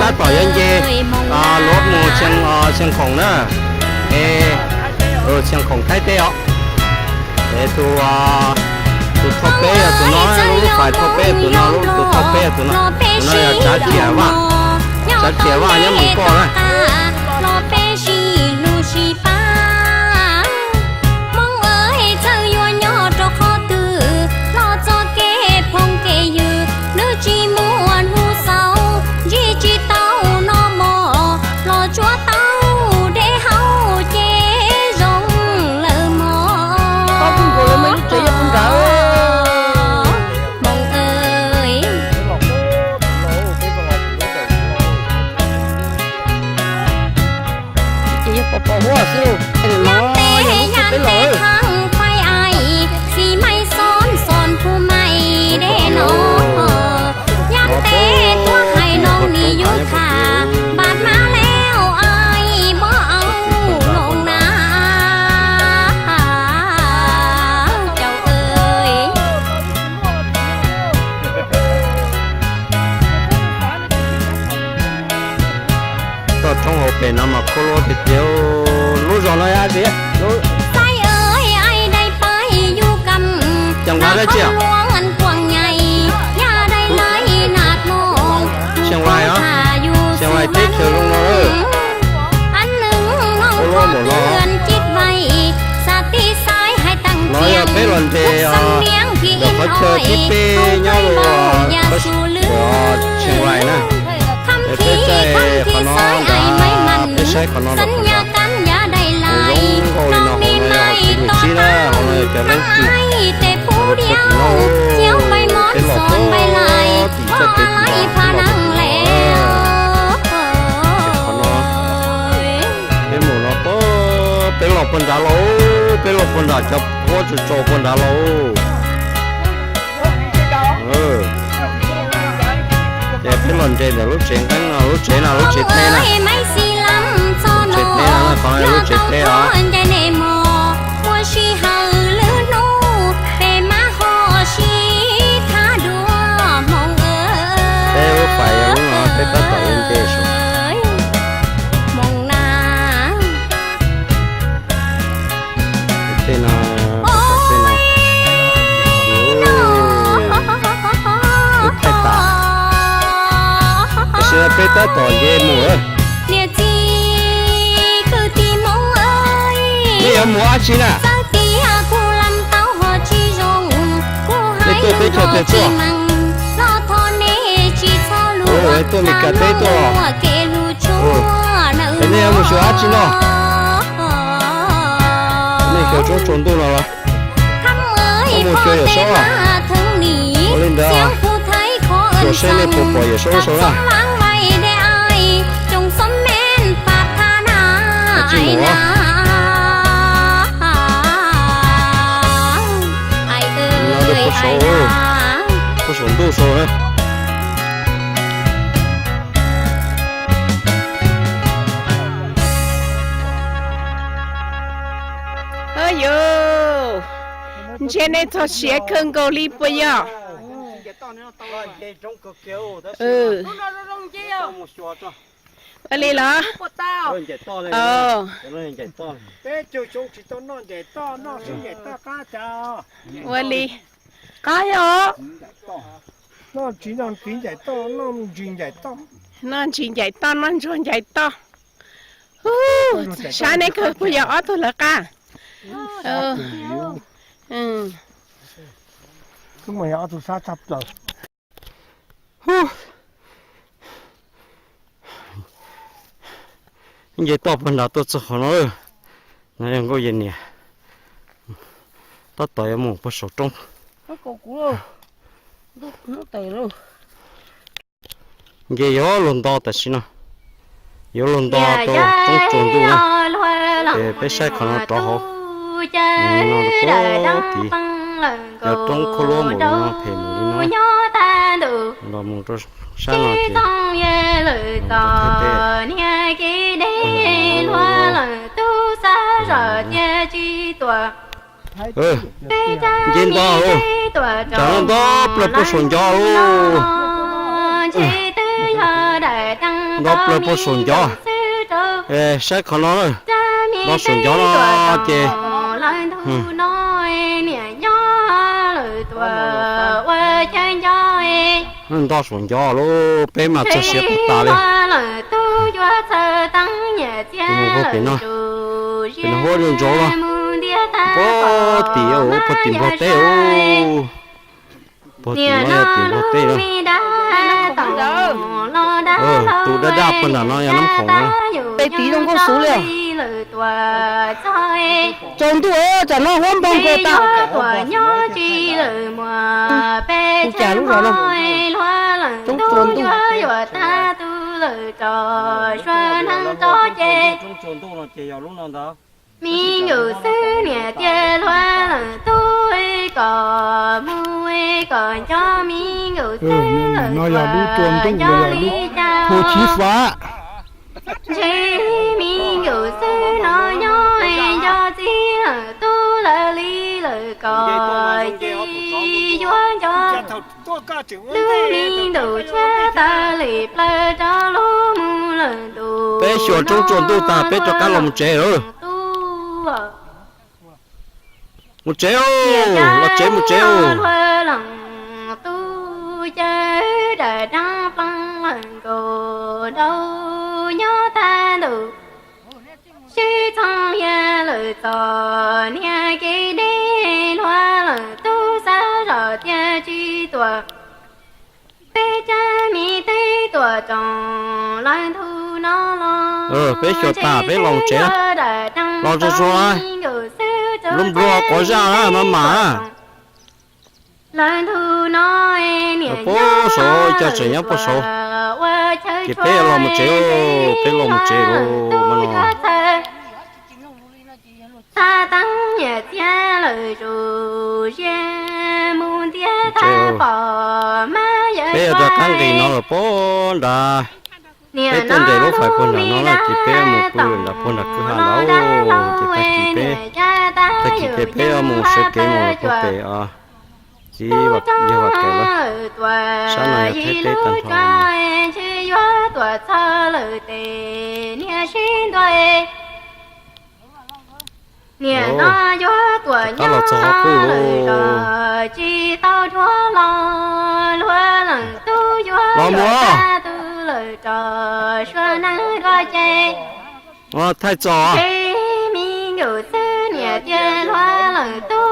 Tab tom yuav nce luv mus Xiav Khoom na, es Xiav Khoom Thaib teb os. Es tus, tus thauj peb yog tus no, lub fais thauj peb yog tus no, lub tus thauj peb yog tus no. Tus no yog Tsav Riam Vaj, Tsav Riam Vaj nyob Moos Koj na. Hmoob ua txawj yuav nyob rau qhov twg, los txoj kev phooj kev ywg, nws tsis muaj hnub xaus, ntsib tsis tau noj mov, los tsuav tau dej haus ces zoo lawm mog. Hmoob aw. Ces yog pos pos huab xwb. Yam tes yam tes thaj fais ais, xis mais xon xon phu mais dej no. Yam tes tuaj hais noog nis yug tham, npam mab leo ais npoj au loos na. Cau aw. Toj roob hauv pes no mas khuab luab tiag tiag. Lub zos no yog Xeev Vais dab tsi? Xeev Vais os. Xeev Vais teb chaws zoo no. Khuab luab npaum no. No yog peb los nres ntawm qhov chaw thib peb nyob rau Xeev Vais na. Es peb caij qhov no ntag, peb saib qhov no los zoo nkauj li no. Hauv no yog hauv tsev niam txiv na, hauv no yog cov leej twg. Peb los txog tim txoj kev no, peb los txog tim no. Qhov no peb mus no, peb los puag nrad lauj, peb los puag nram cov huab tsaus tsaus puag nrad lauj. Ces peb los nres ntawm lub tsev nqeeb no, lub tsev no, lub tsev teb na. Lub tsev teb no, qhov no lub tsev teb os. Peb lub fais yog lub no, peb tab tom yuav nce saum. Tej no, tej no, lub thaij tas. Tam sim no peb tab tom nce mus lawm. Nej yuav mus dab tsi na? Nej tuaj teb chaws twg tuaj? Tuaj Mes Kas teb tuaj los? Es nej yuav mus xyuas dab tsi no? Nej xyuas roob tsaus ntuj no los? Mus xyuas Yawm Saub los? Ua li ntawd, xyuas seb nej puas pom Yawm Saub lub sau na. Dab tsi mus? No rau puag saum, puag saum ntuj saud na. Yus, ntsia nej txog siav kawg nkaus li puas yog? Ua li los? Ua li qab yog. Noj ntsis ncaim toj, noj ntsuag ncaim toj. Sab nej kawg puas yog ob tug lawv qab? Nce toj puag nrad tuaj txog qhov no. No yog nkauj yawg niam, tab tom yuav mus puag saum roob. Nce yuav luag nto tam sim no, yuav luag nto rau roob tsaus ntuj na. Ces peb saib qhov no rov hauv, mus li no rau puag tid, yog roob khuab luab npaum li no, phem npaum li no. Los mus rau sab no ces nce nto lauj, tsam no nto plaws puag saum ncov lauj. Nto plaws puag saum ncov. Saib qhov no, nto saum ncov no ces nto saum ncov lauj, peb mas txog siav puag tas li. Mus puag pem no, pem no huab zoo ntsoov los puag tim, puag tim Nplog teb. Puag tim no yog tim Nplog teb lawm. Tus daj daj puag nram no yog Nab Khoom na. Peb tiv zoo nkauj xwb li. Tsaus ntuj, tsam no huab npog nkaus tas. Kuv cas lub zos no roob tsaus ntuj. Mi nkaus xwb niam cia hluas leej tub kom mus kom nco mi nkaus xwb. No yog lub tsaus ntuj, no yog lub phu chiv fav. Ntshe mi nkaus xwb no nyob nco txiv leej tub lawv li lawm kom ci yuav nco. Lub me ntuj tshiab tawm li plaws rau lub mus lawm ntuj. Peb xyuas roob tsaus ntuj tas peb rov qab los mus tsev lawm. Mus tsev, los tsev mus tsev. Hluas leej tub caw daim dab ploog lawm nkaus rau nyob tag ntuj. Sib txoog yam lawm txom nyem kev deb, hluas leej tub xav zoj tiag tsis tuaj. Peb cab me teb tuaj tsoom lawv ntu no los. Peb xyuas tas peb los tsev. Los tsuag tsuag, npluag npluag quav zaj na maj mam. Lawv ntu no niam puag saud, cov tseem nyob puag saud, ces peb los mus tsev, peb los mus tsev lawm mas no. Txha teeb nyiam txiag lawm zus ziab mus ntiab tag pom mab yawm. Peb yuav rov qab nqis no lawm puag nrad. Peb tuaj nres lub fais puag nram no na ces peb mus pw nram puag nram kwj ha ntawd, ces tag kis peb, tag kis ces peb mus sawv kev mus puag pem txiv yawg Vam Kaim lawm. Sab no yog Thaib teb tag nrho. Niam no yuav tuam nyob los txog qhov qub lawm, tsis tau dhuav los luag leej tub yuav los mus tag tus lawm rau suav neeg dua ces. Thaij txos. Ntshe mi nkaus xwb niam cia hluas leej tub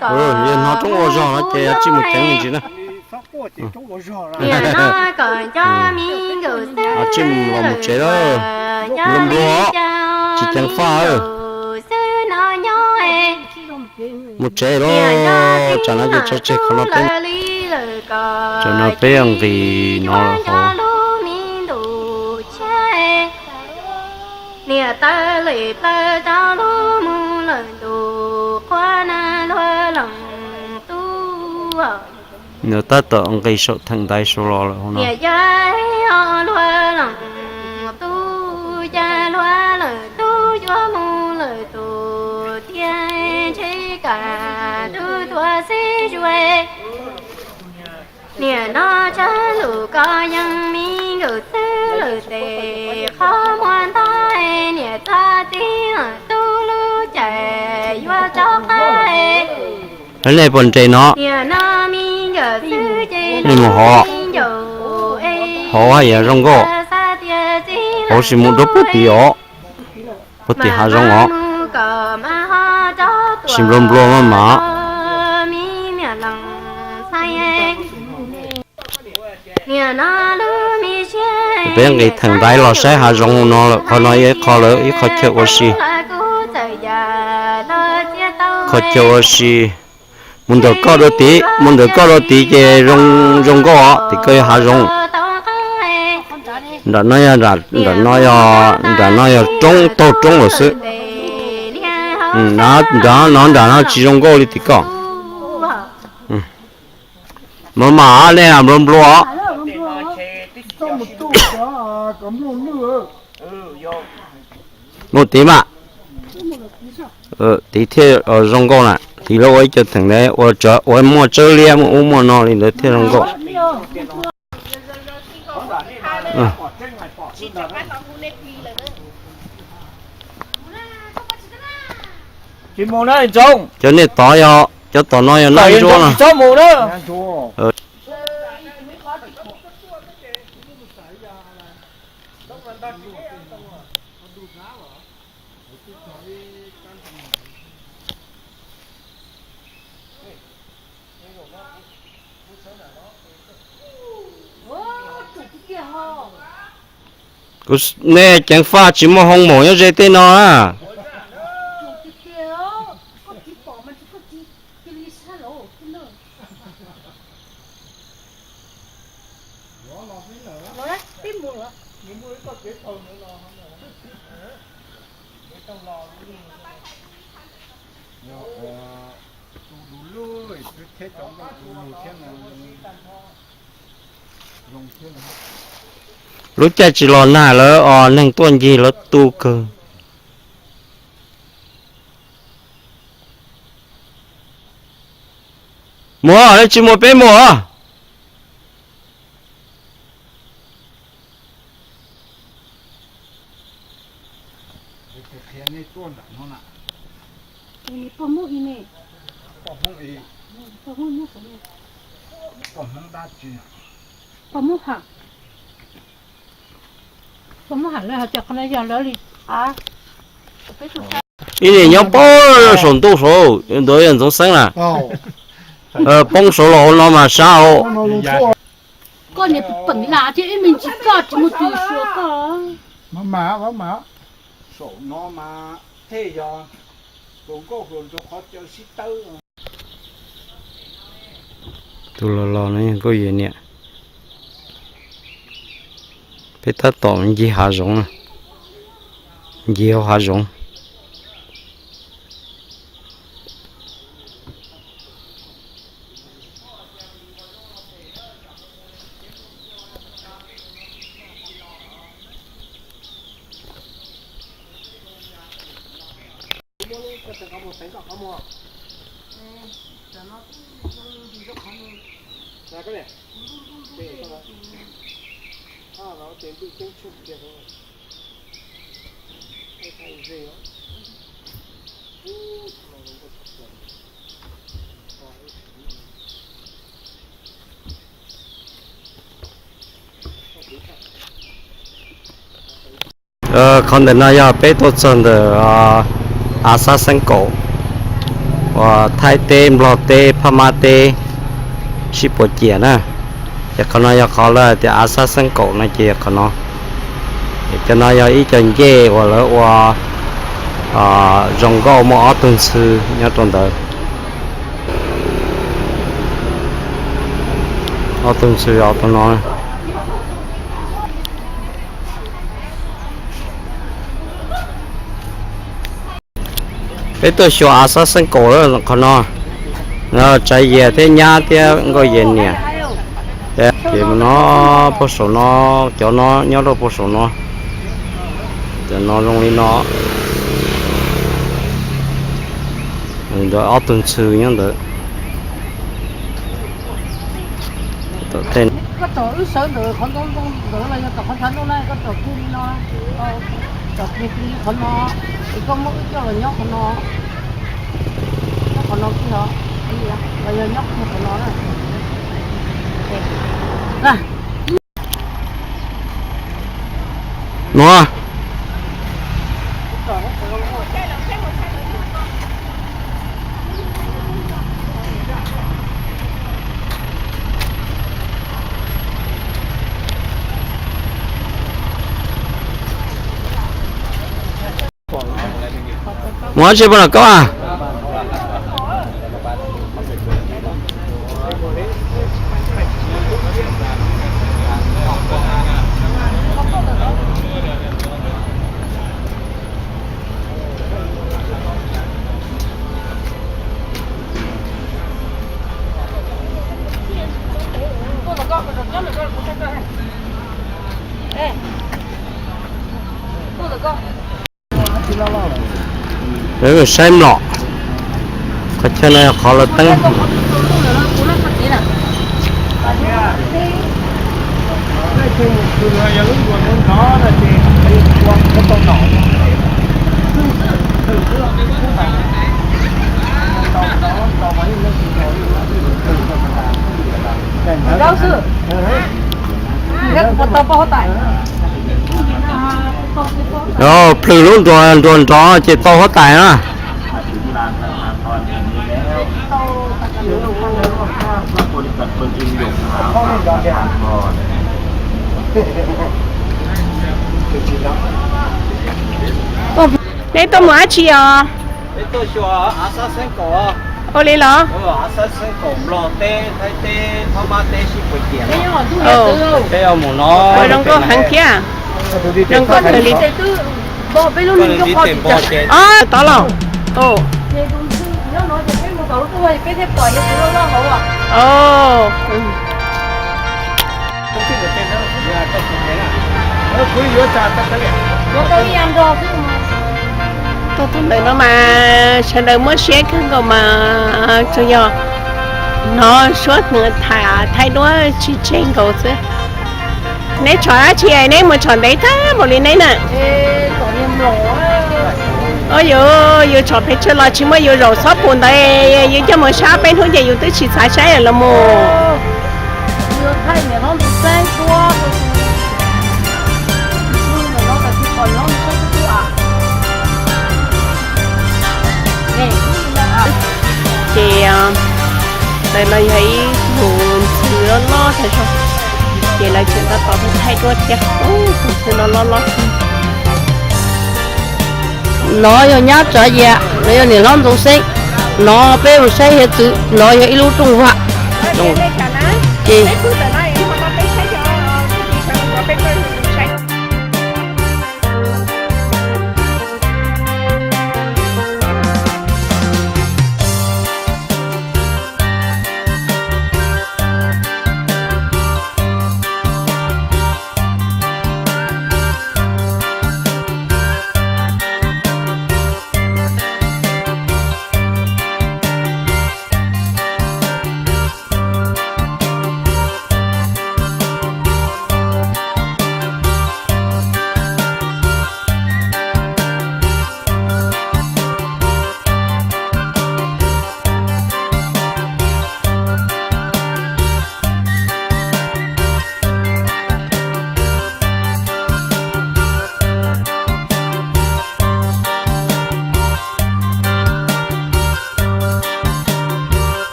kom hnov roob ua zog no ces tsis mus ceev me ntsis na. Niam no kom nco mi nkaus xwb tsis los mus tsev lawm, npluag npluag tsis ceev faj. Xwb no nyob mus tsev lawm, tsam no ces tso tseg qhov no peb, tsam no peb nqis no lawm hauv. Niam tawm li plaws rau lub mus lawm ntuj qhua na hluas leej tub. Nws tab tom nqis saum theem ntaiv saud los lawm hauv no. Niam yawg hluas leej tub, cas hluas leej tub yuav mus lawm tus tiag, ntshe kam tus tuag xib zuag. Niam no tsab ntuj koj yeej mi nkaus xwb lawm tes qhov muag ntag, niam txo txiv leej tub lub caij yuav rov qab. Nej puas nres no? Nej mus hov, hov haj yam zoo nkauj, hov sis mus rau puag tim os, puag tim hav zoov os, sis nplua nplua maj mam. Peb nqis theem ntaiv los saib hav zoov no lawm, qhov no yog ib qho lawm, ib qho chaw ua si, qhov chaw ua si. Mus ntawm koj rau tid, mus ntawm koj rau tid ces zoo nkauj os, tim koj yog hav zoov. Nram no yog, nram no yog, nram no yog roob, taug roob lawm xwb. Nram no, nram no tsis zoo nkauj li tim koj. Maj mam, nej nplua nplua. Mus tid mas. Tid thiaj zoo nkauj na, tid lawv ua ib co theem ntaiv, ua muaj tsawb liab muaj ub muaj no li ntawd thiaj zoo nkauj. Tsis mus na Ntxoov. Cov niag tod yog, cov tom no yog Naj Ntsuab no. Tsis txhob mus na. Kuv, nej ceev faj tsis muaj hoo maum nyob ze tej no na. Lub caij tsis los nag lawm os, neeg tuaj ncig lawv tu kawg. Mus, nej tsis mus peb mus. Ib niag nyob pem saum ntuj saud, ntawd yog Ntxoov Xeeb na. Poob saud los hauv no mas sab hauv. Koj niag peem lam thiab ib me ntsis koj tsis muaj tus xyuas koj. Saum no mas thiaj yog hluas nkauj hluas nraug qhov chaw sib tawb. Tus los los no yog Nkauj Yej niam. Peb tab tom ncig hav zoov, ncig hauv hav zoov. Qhov ntawm no yog peb tuaj txog ntawm Av Xab Xeeb Kaum, uas Thaib teb, Nplog teb, Phab Mab teb sib puas ciam na. Ces qhov no yog qhov lawv hais tias Av Xab Xeeb Kaum no ces yog qhov no. Ces cov no yog ib co ncej uas lawv ua zoo nkauj, muaj ob tug ntxhw nyob rau ntawd. Ob tug ntxhw, ob tug no. Peb tuaj xyuas Av Xab Xeeb Kaum qhov no, Tsav Yias thiab nyab thiab Nkauj Yej niam. Ces no, pem saum no, cov no nyob rau pem saum no. Cov no zoo li no. Ntawd ob tug ntxhw nyob ntawd. Koj tsom wb sawv ntawm qhov ntoo ntoo ntawd los yog tom qhov ntshav ntuj na, koj tsom kiag li no, tsom kiag li qhov no, es koj muab wb coj los nyob qhov no, nyob qhov no kiag os, los yog nyob kiag qhov no na. No. Mus dab tsi poj niam Kaub a? Saib mlom, qhov chaw no yog qhov lawv teeb. Plhws lub nruas nruas nrov ces tau huab tais na. Neb tuaj mus dab tsi os? Ua li los? Zoo nkauj heev thiab. Zoo nkauj heev li. Tod los. Tuaj txog ntawm no mas sawv daws muab siab kawg nkaus mas tsuas yog hnov suab hneev thaij duab tsis tseg nkaus xwb. Neb tshom dab tsi neb mus tshom ntev tag npaum li neb na? Yus, yus tshom pes tsawg los tsis muaj yus zaum xob pus ntawd, yus coj mus saib peb hnub ces yus twb tsis xav saib los mus. Ces ntawm no yog ib tus ntxhw loj loj tag zog, ces lawv tseem tab tom thaij duab thiab. Tus ntxhw no loj loj. No yog nyab Tsav Yias, no yog niam hlob Ntxoov Xeeb, no peb mus saib hiav txwv, no yog ib lub rooj vag. Ces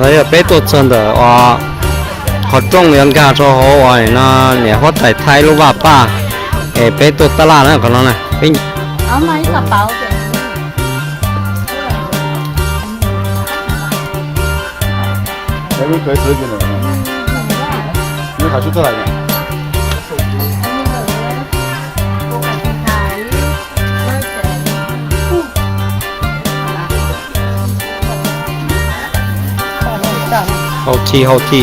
No yog peb tuaj txog ntawm qhov rooj yuav nkag rau hauv uas no niam huab tais thaij lub vaj paj, es peb tuaj tab laj na qhov no na. Hau thi hau thi.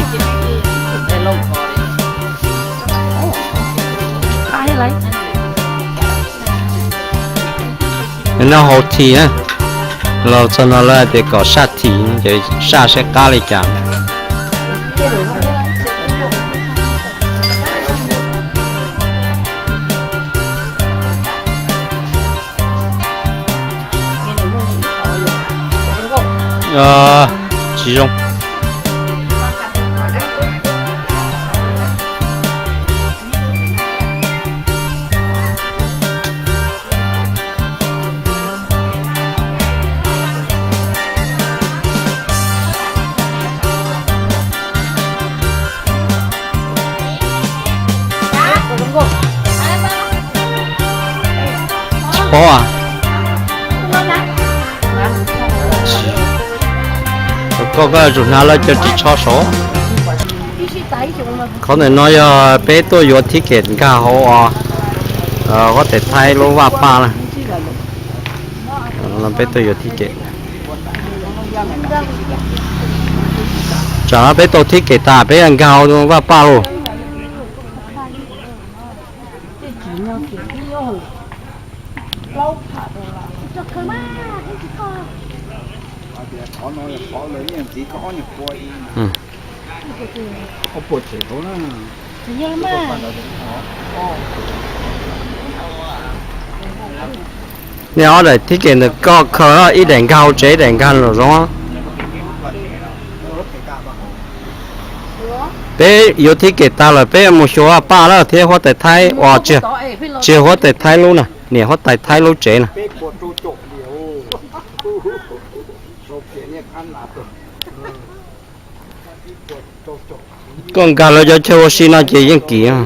No hau thi na, los txog no lawv tias kom saj thi, ces saj saib qab li cas. Tsis zoo. Tsis paub. Koj, koj yuav tsum hnav lawv cov ris tsho saud. Qhov ntawm no yog peb tuaj yuav thib kem nkag hauv os, huab tais thaij lub vaj paj na. Peb tuaj yuav thib kem. Tsam no peb tau thib kem tas peb nkag hauv vaj paj lauj. Nej ob daim thib kem ntawm koj khaws ib daim nkag hauv tsev, ib daim nkag nraum zoov. Peb yuav thib kem tas lawm, peb mus xyuas Vaj Paj lawm thiab huab tais Thaib uas tsis, tsis huab tais Thaib lub na, niam huab tais Thaib lub tsev na. Koj nkag lawv cov chaw ua si no ces yeej kim.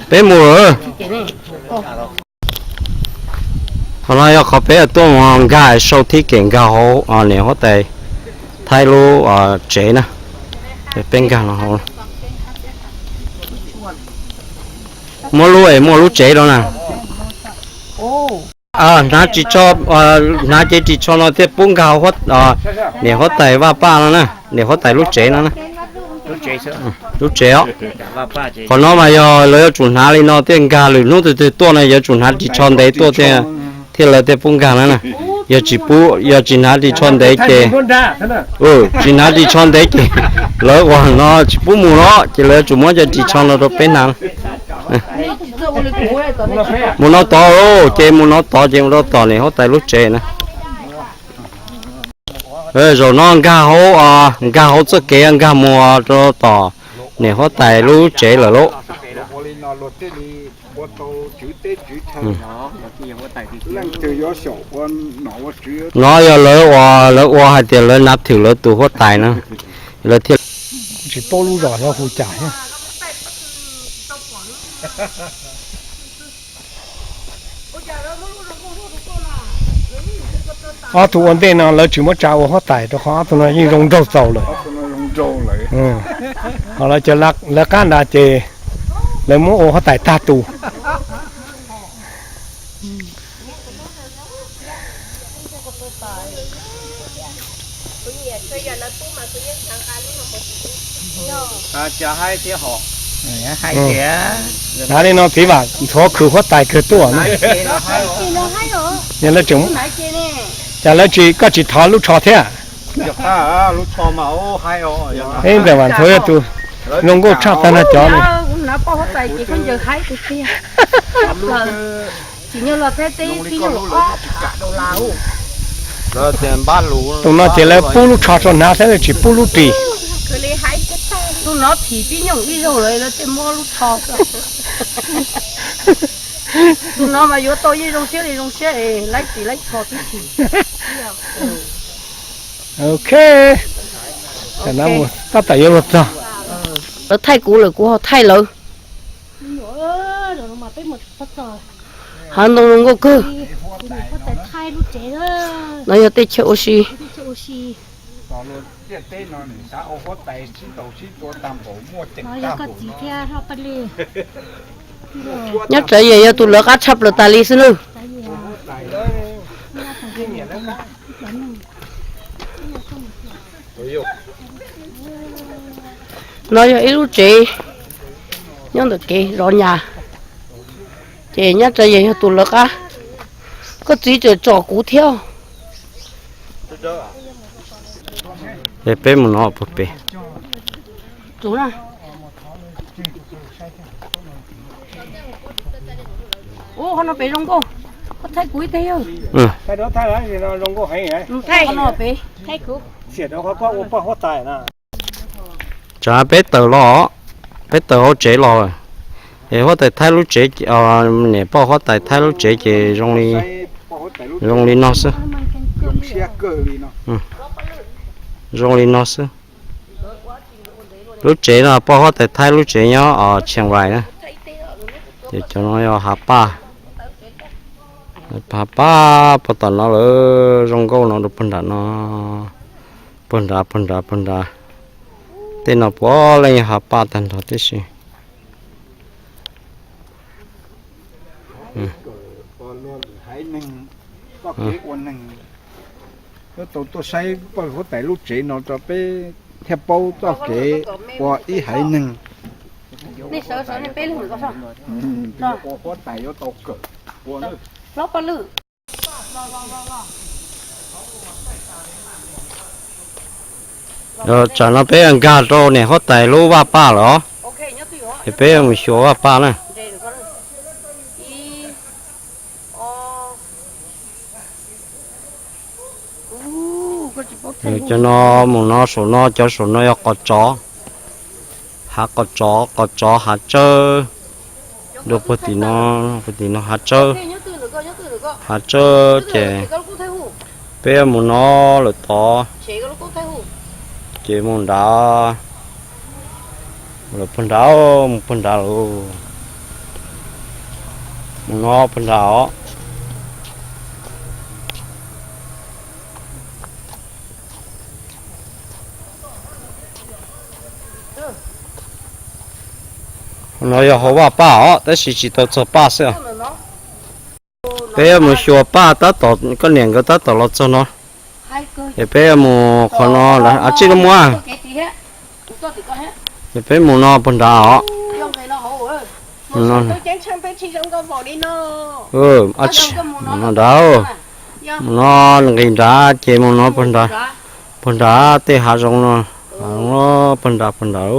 Peb mus lawm. Qhov no yog qhov peb tuaj mus nkag sau thib kem nkag hauv niam huab tais Thaib lub tsev na. Peb nkag no hauv. Muaj lub es muaj lub tsev rau na. Hnav ris tsho, hnav cev ris tsho no thiaj pub nkag niam huab tais Vaj Paj no na, niam huab tais lub tsev no na. Lub tsev os. Qhov no mas yog lawv yuav tsum hnav li no thiaj nkag, lwm hnub twg twg tuaj no yuav tsum hnav ris tsho ntev tuaj thiaj, thiaj lawv thiaj pub nkag na na. Yog tsis pub, yog tsis hnav ris tsho ntev ces, tsis hnav ris tsho ntev ces lawv uas no tsis pub mus no ces lawv yuav tsum muab cov ris tsho no rau peb hnav. Mus no tod, ces mus no tod ces mus rau tom niam huab tais lub tsev na. Zaum no nkag hauv, nkag hauv txoj kev nkag mus rau tom niam huab tais lub tsev lawm lauj. No yog lawv ua, lawv ua hais tias lawv nav thwm lawv tus huab tais na, lawv thiaj tsis paub lub zos xyov hu cas thiab. Ob tug ua ntej no lawv tsis muab tsa ua huab tais rau qhov ob tug no yeej zoo nraug txaus lawm. Ho lawv cov lawv qab nrad ces lawv muab ua huab tais tag tus. Hnav li no txiv Vam nthuav khwv huab tais kawg tuaj na. Yog lawv tseem, cas lawv tsis, koj tsis thov lub tsho thiab? Ib ntawm Vam nthuav yog tus zoo nkauj tshaj tag nrho cov li. Tus no ces lawv pub lub tsho rau hnav thiab lawv tsis pub lub ris. Tus no mas yuav tau yeej zoo siab li zoo siab es laib ris laib tsho tib si. Ok, tam no mus tab tom yuav luag txog. Lawv thaij kuv lawm kuv ho thaij lawv. Hav ntoo zoo nkauj kawg. No yog tej chaw ua si. Nyob Tsav Yas yog tus lawv qab tshaj plaws tas li xwb nawb. No yog ib lub tsev nyob ntawm kev zov nyas, ces nyob Tsav Yas yog tus lawv qab. Koj txiv tseem tsom kuv thiab. Peb mus no puag pem. Ub, qhov no pem zoo nkauj, koj thaij kuv ib teg yog. Tsam peb tawm los, peb tawm hauv tsev los, es huab tais Thaib lub tsev, niam poj huab tais Thaib lub tsev ces zoo li no xwb. Zoo li no xwb. Lub tsev no poj huab tais Thaib lub tsev nyob Tsheej Vais na. Ces cov no yog hav paj, hav paj puag tom no lawm, zoo nkauj no rau puag nram no, puag nrad puag nrad puag nrad. Tej no puav leej yog hav paj tag nrho tib si. Yuav tau tuaj saib poj huab tais lub tsev no rau peb thiaj paub txoj kev ua ib haiv neeg. Ua huab tais yuav tau kawm ua. Hlob Paj Lwm. Tsam no peb nkag rau niam huab tais lub vaj paj lawm os, es peb mus xyuas vaj paj na. Cov no mus no saum no, cov saum no yog qos tsov, hav qos tsov, qos tsov hav tsawb. Dua puag tim no, puag tim no hav tsawb, hav tsawb ces peb mus no lawm tod, ces mus nrad, lawm puag nrad, mus puag nrad lawm, mus no puag nrad os. No yog hauv vaj paj os, tab sis tsis tau txog paj xwb. Peb mus xyuas paj tab tom, koj niam nkawd tab tom los txog no, es peb mus qhov no, ab tsi no mus, es peb mus no puag nrad os. Nrad, mus no nqis nrad ces mus no puag nrad tej hav zoov no, puag nrad puag nrad,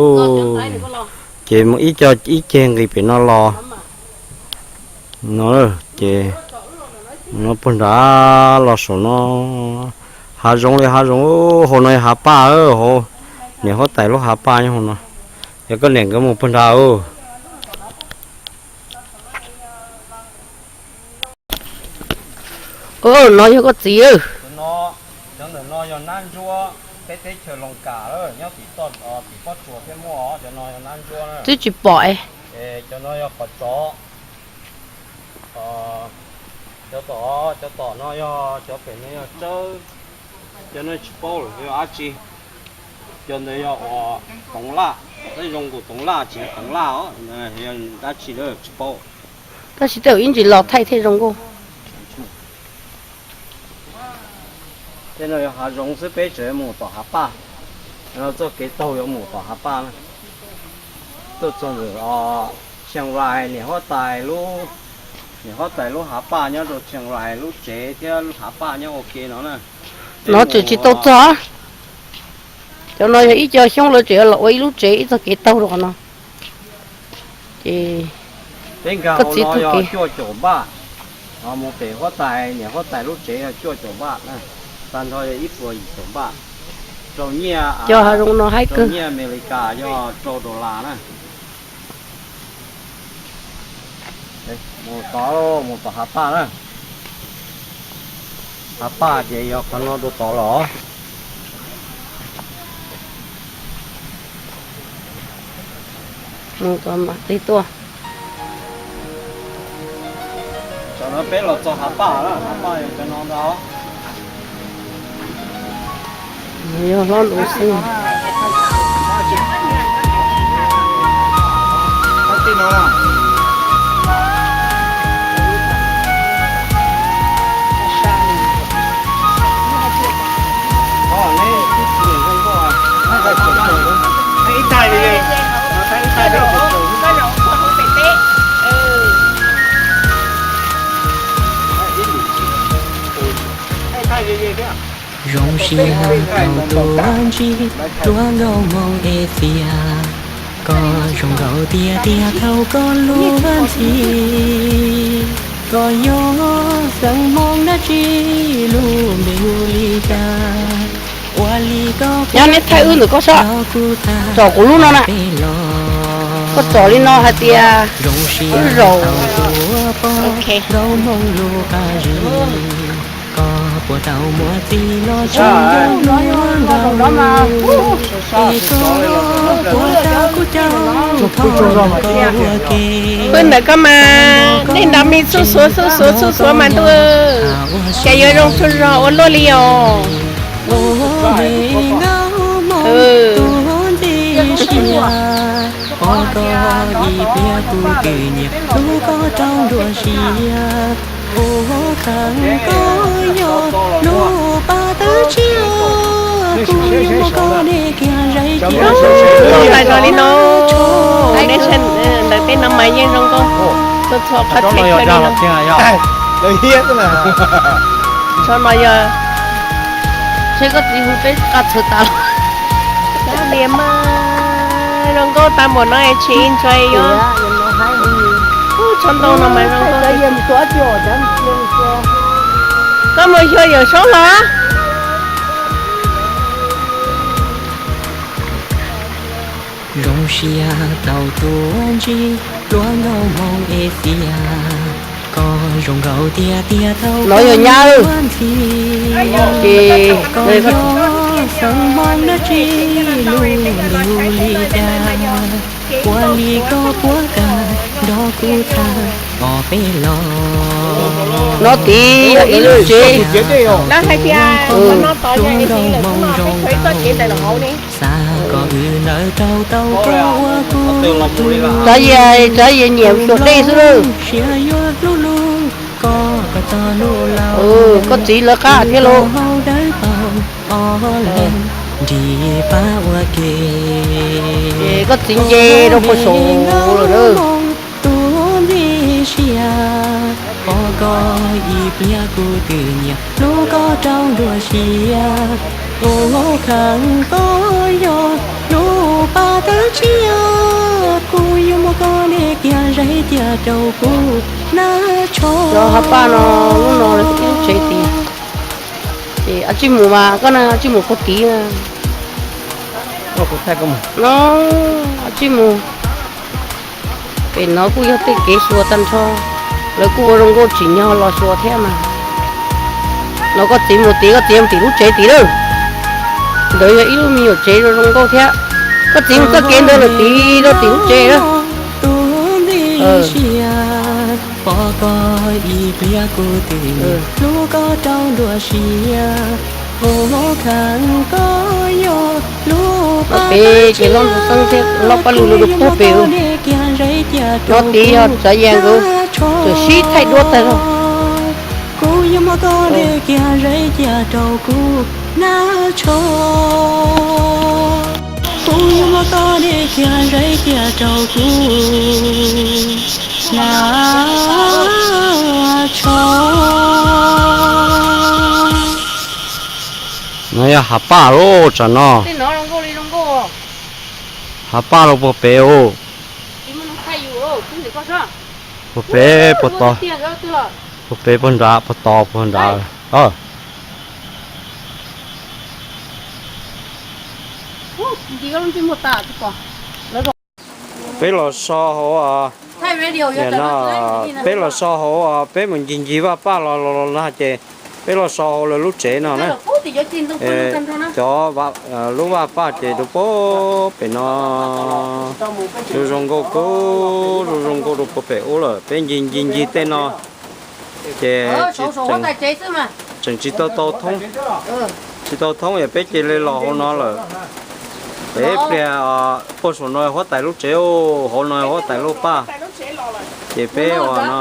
ces mus ib co ib ceg nqis pem no los. No ces no puag nrad los saum no, hav zoov li hav zoov, hauv no yog hav paj, hauv niam huab tais lub hav paj nyob hauv no. Yog koj niam nkawd mus puag nrad. No yog koj txiv. Cov ntawm no yog nab ntsuab, peb teb chaws Loos Kam nyob tim pob tsuas thiab muaj, cov no yog nab ntsuab. Twb tsis pom. Cov no yog qos tsov. Cov tom, cov tom no yog, cov pem no yog tsawb. Cov no tsis paub lawm yog dab tsi. Cov ntawd yog uas toov laj, tej zoo nkaus toov laj tsis yog toov laj os, yog dab tsi lawm tsis paub. Tab sis tej zaum ib ntsis los thaij thiaj zoo nkauj. Tej no yog hav zoov xwb, peb tseem mus tom hav paj. Txoj kev taug yuav mus tom hav paj na. Tuaj txog ntawm Chiang Rai, niam huab tais lub, niam huab tais lub hav paj nyob rau Chiang Rai lub tsev thiab hav paj nyob ua ke no na. No tseem tsis tau txog. Cov no yog ib co xyoob lawv tseem los ua ib lub tsev ib txoj kev taug rau qhov no. Ces peb nkag hauv no yog cuaj caum npaj, mus pem huab tais, niam huab tais lub tsev yog cuaj caum npaj, tag nrho yog ib puas yim caum npaj. Rau nyiaj, cov hav zoov no haib kawg, nyiaj Amelikas yog rau dollar na. Mus tod, mus tom hav paj na. Hav paj ces yog qhov no rau tod los. Mus tod mam li tuaj. Tam no peb los txog hav paj, hav paj yog cov no ntag. Yog hlob ntuv xwb. Zoo siab thaum tuaj ntsib hluas nkauj Hmoob es tias, koj zoo nkauj tiag tiag thaum koj luag ntxhi. Koj yog xeem Hmoob dab tsi, lub npe hu li cas? Ua li koj, nyob neb thaij wb ntawm koj soj, tsom kuv lub no na. Koj tsom li no hais tias zoo siab zaum. Nkauj Hmoob lub qab zib, koj puas tau muaj txiv los tsis zoo nkauj, es koj puas tau kuv caum thov koj ua ke. Pw ntawm koj mas, nej nrov me xuj xuav xuj xuav xuj xuav mas ntuj, cas yuav zoo tsaug zog ua luaj li os. Nkauj Hmoob tus ntxim siab, pom koj ib pliag kuv twb nyiam, hlub koj rau nruab siab. Kuv kheev koj yog lub paj tawb tshiab, kuv yuav muab koj de kiag zais kiag. Hais zog li no, nej ntawm tej no mas yeej zoo nkauj txhua txhua qhov txhia chaw li no. Tso no yog, ntshe koj txiv hu peb qa txhawv tas los. Tias mas zoo nkauj tag npaum no es tsis ntshai yuav. Ub, tsob ntoo no mas zoo nkauj. Koj mus xyuas Yawm Saub los. Zoo siab tau tuaj ntsib hluas nkauj Hmoob Asia, koj zoo nkauj tiag tiag tau no yog nyab ntxhi, ces koj yog xeem Hmoob dab tsi lub ntiug li cas, ua li koj puas kam nrog kuv tham os peb los. No tid yog ib lub tsev. Hluas nkauj Hmoob zoo nkauj, xav kom wb nrog rau tau koj ua kuv tus. Tsav Yias, Tsav Yias nyiam xyuas dej xwb lawm. Siab yuav hlub hlub koj kom txog hnub laus. Koj txiv lawv qab thiab lauj. Hau dawb paug ob leeg nrig pab ua ke. Koj txiv nce rau puag saum lawm na. Tus nplig siab, pom koj ib pliag kuv twb nyiam, hlub koj rau nruab siab. Ua khav koj yog lub paj tawb tshiab, kuv yuav muab koj de kiag zais cia rau kuv na tso. Cov hav paj no, lub no ib lub tsev tid. Ces ab tsij mus mas koj na, ab tsij mus puag tid na. No, ab tsij mus. Pem no kuj yog tej kev xyuas tag nrho, lawv kuj ua zoo nkauj tsim nyog los xyuas thiab mas. No koj txiv mus tid, koj txiv mus tim lub tsev tid lawm. Ntawd yog ib lub me nyuam tsev zoo zoo nkauj thiab. Koj txiv mus txoj kev ntawd lawm tid rau tim lub tsev na. Pom koj ib pliag kuv twb nyiam, hlub koj rau nruab siab. Ua khav koj yog lub paj tawb tshiab, ces lub ntxhab xeeb thiab lub paj lug lug puag pem. No tid yog Tsav Yias nkawd tseem sib thaij duab tag zog. Kuv yuav muab koj de kiag zais cia rau kuv na tso. Kuv yuav muab koj de kiag zais cia rau kuv na tso. No yog hav paj lauj tsam no. Hav paj los puag pem os. Puag pem puag tod. Puag pem puag nrad, puag tod puag nrad. Peb los so hauv, peb los so hauv, peb mus ncig ncig vaj paj los los los nag ces peb los so hauv lawv lub tsev no na. Cov lub vaj paj ces rau puag pem no. Zoo zoo nkauj kawg, zoo zoo nkauj rau puag pem ub lawm, peb ncig ncig ncig tej no ces tseem tsis tau tau thoob, tsis tau thoob es peb cia li los hauv no lawm. Peb pliag puag saum no huab tais lub tsev, hauv no huab tais lub paj, ces peb ua no,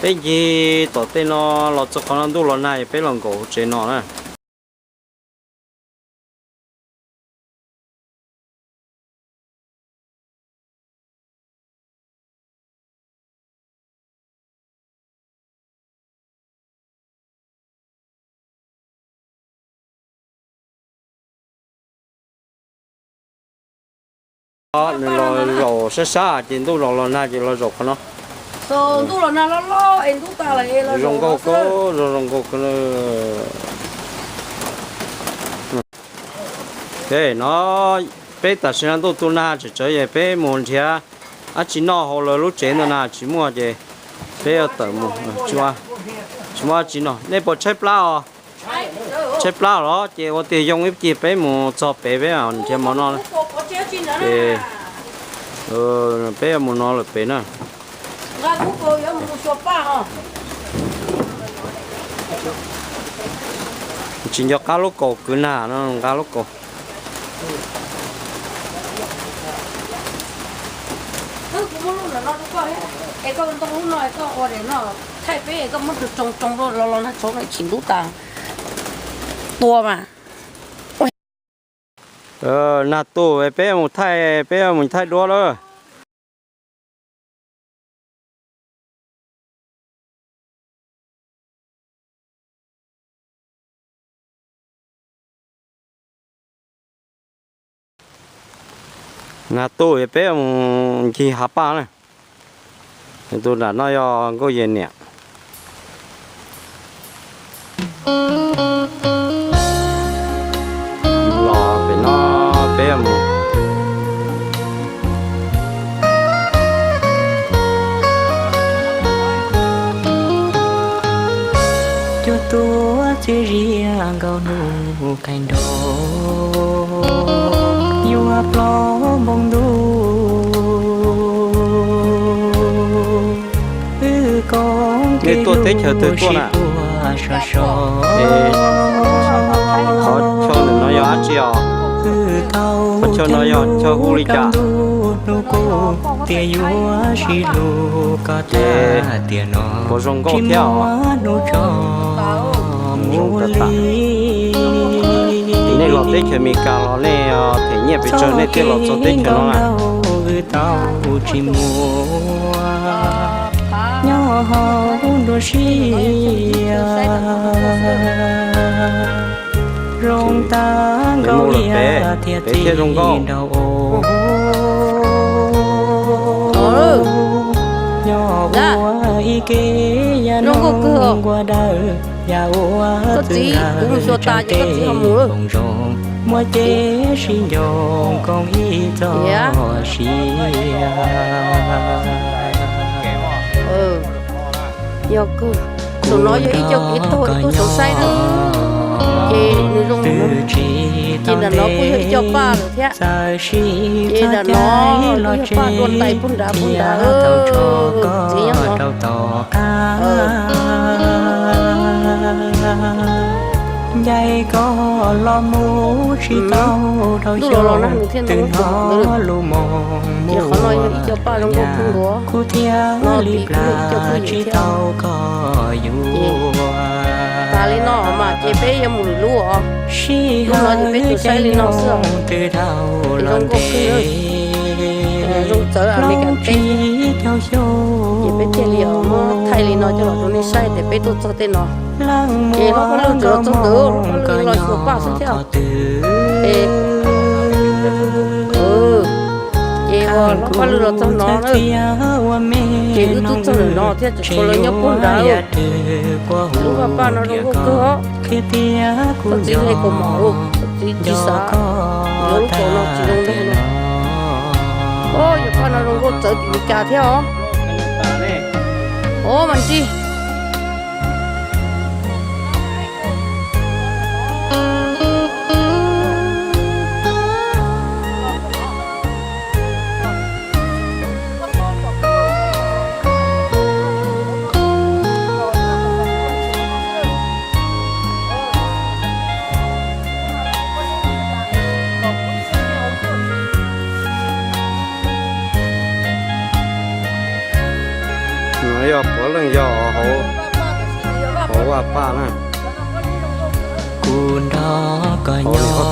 peb ncig tom tej no los txog qhov no ntuj los nag es peb los nkaum hauv tsev no na. Nws los zaum sab sab ces ntuj los los nag ces los zaum qhov no. Zoo nkauj kawg, zoo zoo nkauj kawg. No peb tam sim no ntuj tu nag tsam tsawv es peb mus nrhiav dab tsi noj hauv lawv lub tsev ntawd na, tsis muaj ces peb yuav tawm mus, tsis muaj dab tsi noj. Nej puas tshaib plab os? Tshaib plab los ces ua tiag yoo ib cig peb mus txog pem peb nrhiav mov noj. Ces peb yuav mus no lawm pem na. Tsis nco qab lub kaus kwv nag no nqa lub kaus. Thaij peb koj muab tsoo tsoo los los nag tshauv no tsis ntub tas. Tua mas. Nag tu peb mus thaij, peb mus thaij duab lawm. Nag tuj peb mus ncig hav paj na. Tus nram no yog Nkauj Yes niam. Los pem no peb mus. Cuaj tuaj txias zias nkaus hnub qaij nrog, yuav plaub npoo ntuj. Wb koob kev tuaj teb chaws twg tuaj na? Qhov chaw ntawm no yog dab tsi os? Qhov chaw no yog chaw hu li cas? Hnub kuj tias yuav sib hlub koj tag tiam no, puas zoo nkauj thiab os? Hnub tso mus li. Nej los teb chaws Amelikas los nej them nyiaj pes tsawg nej thiaj los txog teb chaws no na? Wb tau tsis muaj nyob hauv nruab siab, zoo tag nkaus liaj thiab txiv nraug os. Nyob ua ib ke yam nyob nkuaj dawb, yam ua txwv ntawm tsev teb koom zoo, muaj cev sib ncoo koom ib txoj sia. Yog kawg, saum no yog ib co kev taug tuaj saum saib na, ces nws zoo, ces nram no kuj yog ib co paj lawm thiab, ces nram no kuj yog paj dua ntais puag nrad puag nrad, txiv nyob no. Ncaim koj los mus tsis tau rau xyoo, twb hnov lus moos mus ua luag nyab, kuv thiaj li plam tsis tau koj yuav. Tas li no mas ces peb yuav mus lwm lub os. Sij hawm no ces peb tus saib li no xwb os. Twb dhau los ntev, zoo txawv Amelikas teb, ces peb thiaj li muab thaij li no coj los rau nej saib tias peb tuaj txog tej no. Ces hlob Paj Lwg tseem los txog ntawd, hlob Paj Lwg los xyuas paj xwb thiab. Ces uas hlob Paj Lwg los txog no na, ces wb twb txog ntawm no thiab, tseem tshuav lawv nyob puag nrad. Lub vaj paj no zoo nkauj kawg os. Koj txiv hais kaus mom, koj txiv tsis xav, lub kaus no tsis zoo nraug no. Os, yog paj no zoo nkauj txawv tim Meskas thiab os. Os, mas ntsij. No yog puav leej yog hauv vaj paj na. Kuv nrog koj nyob,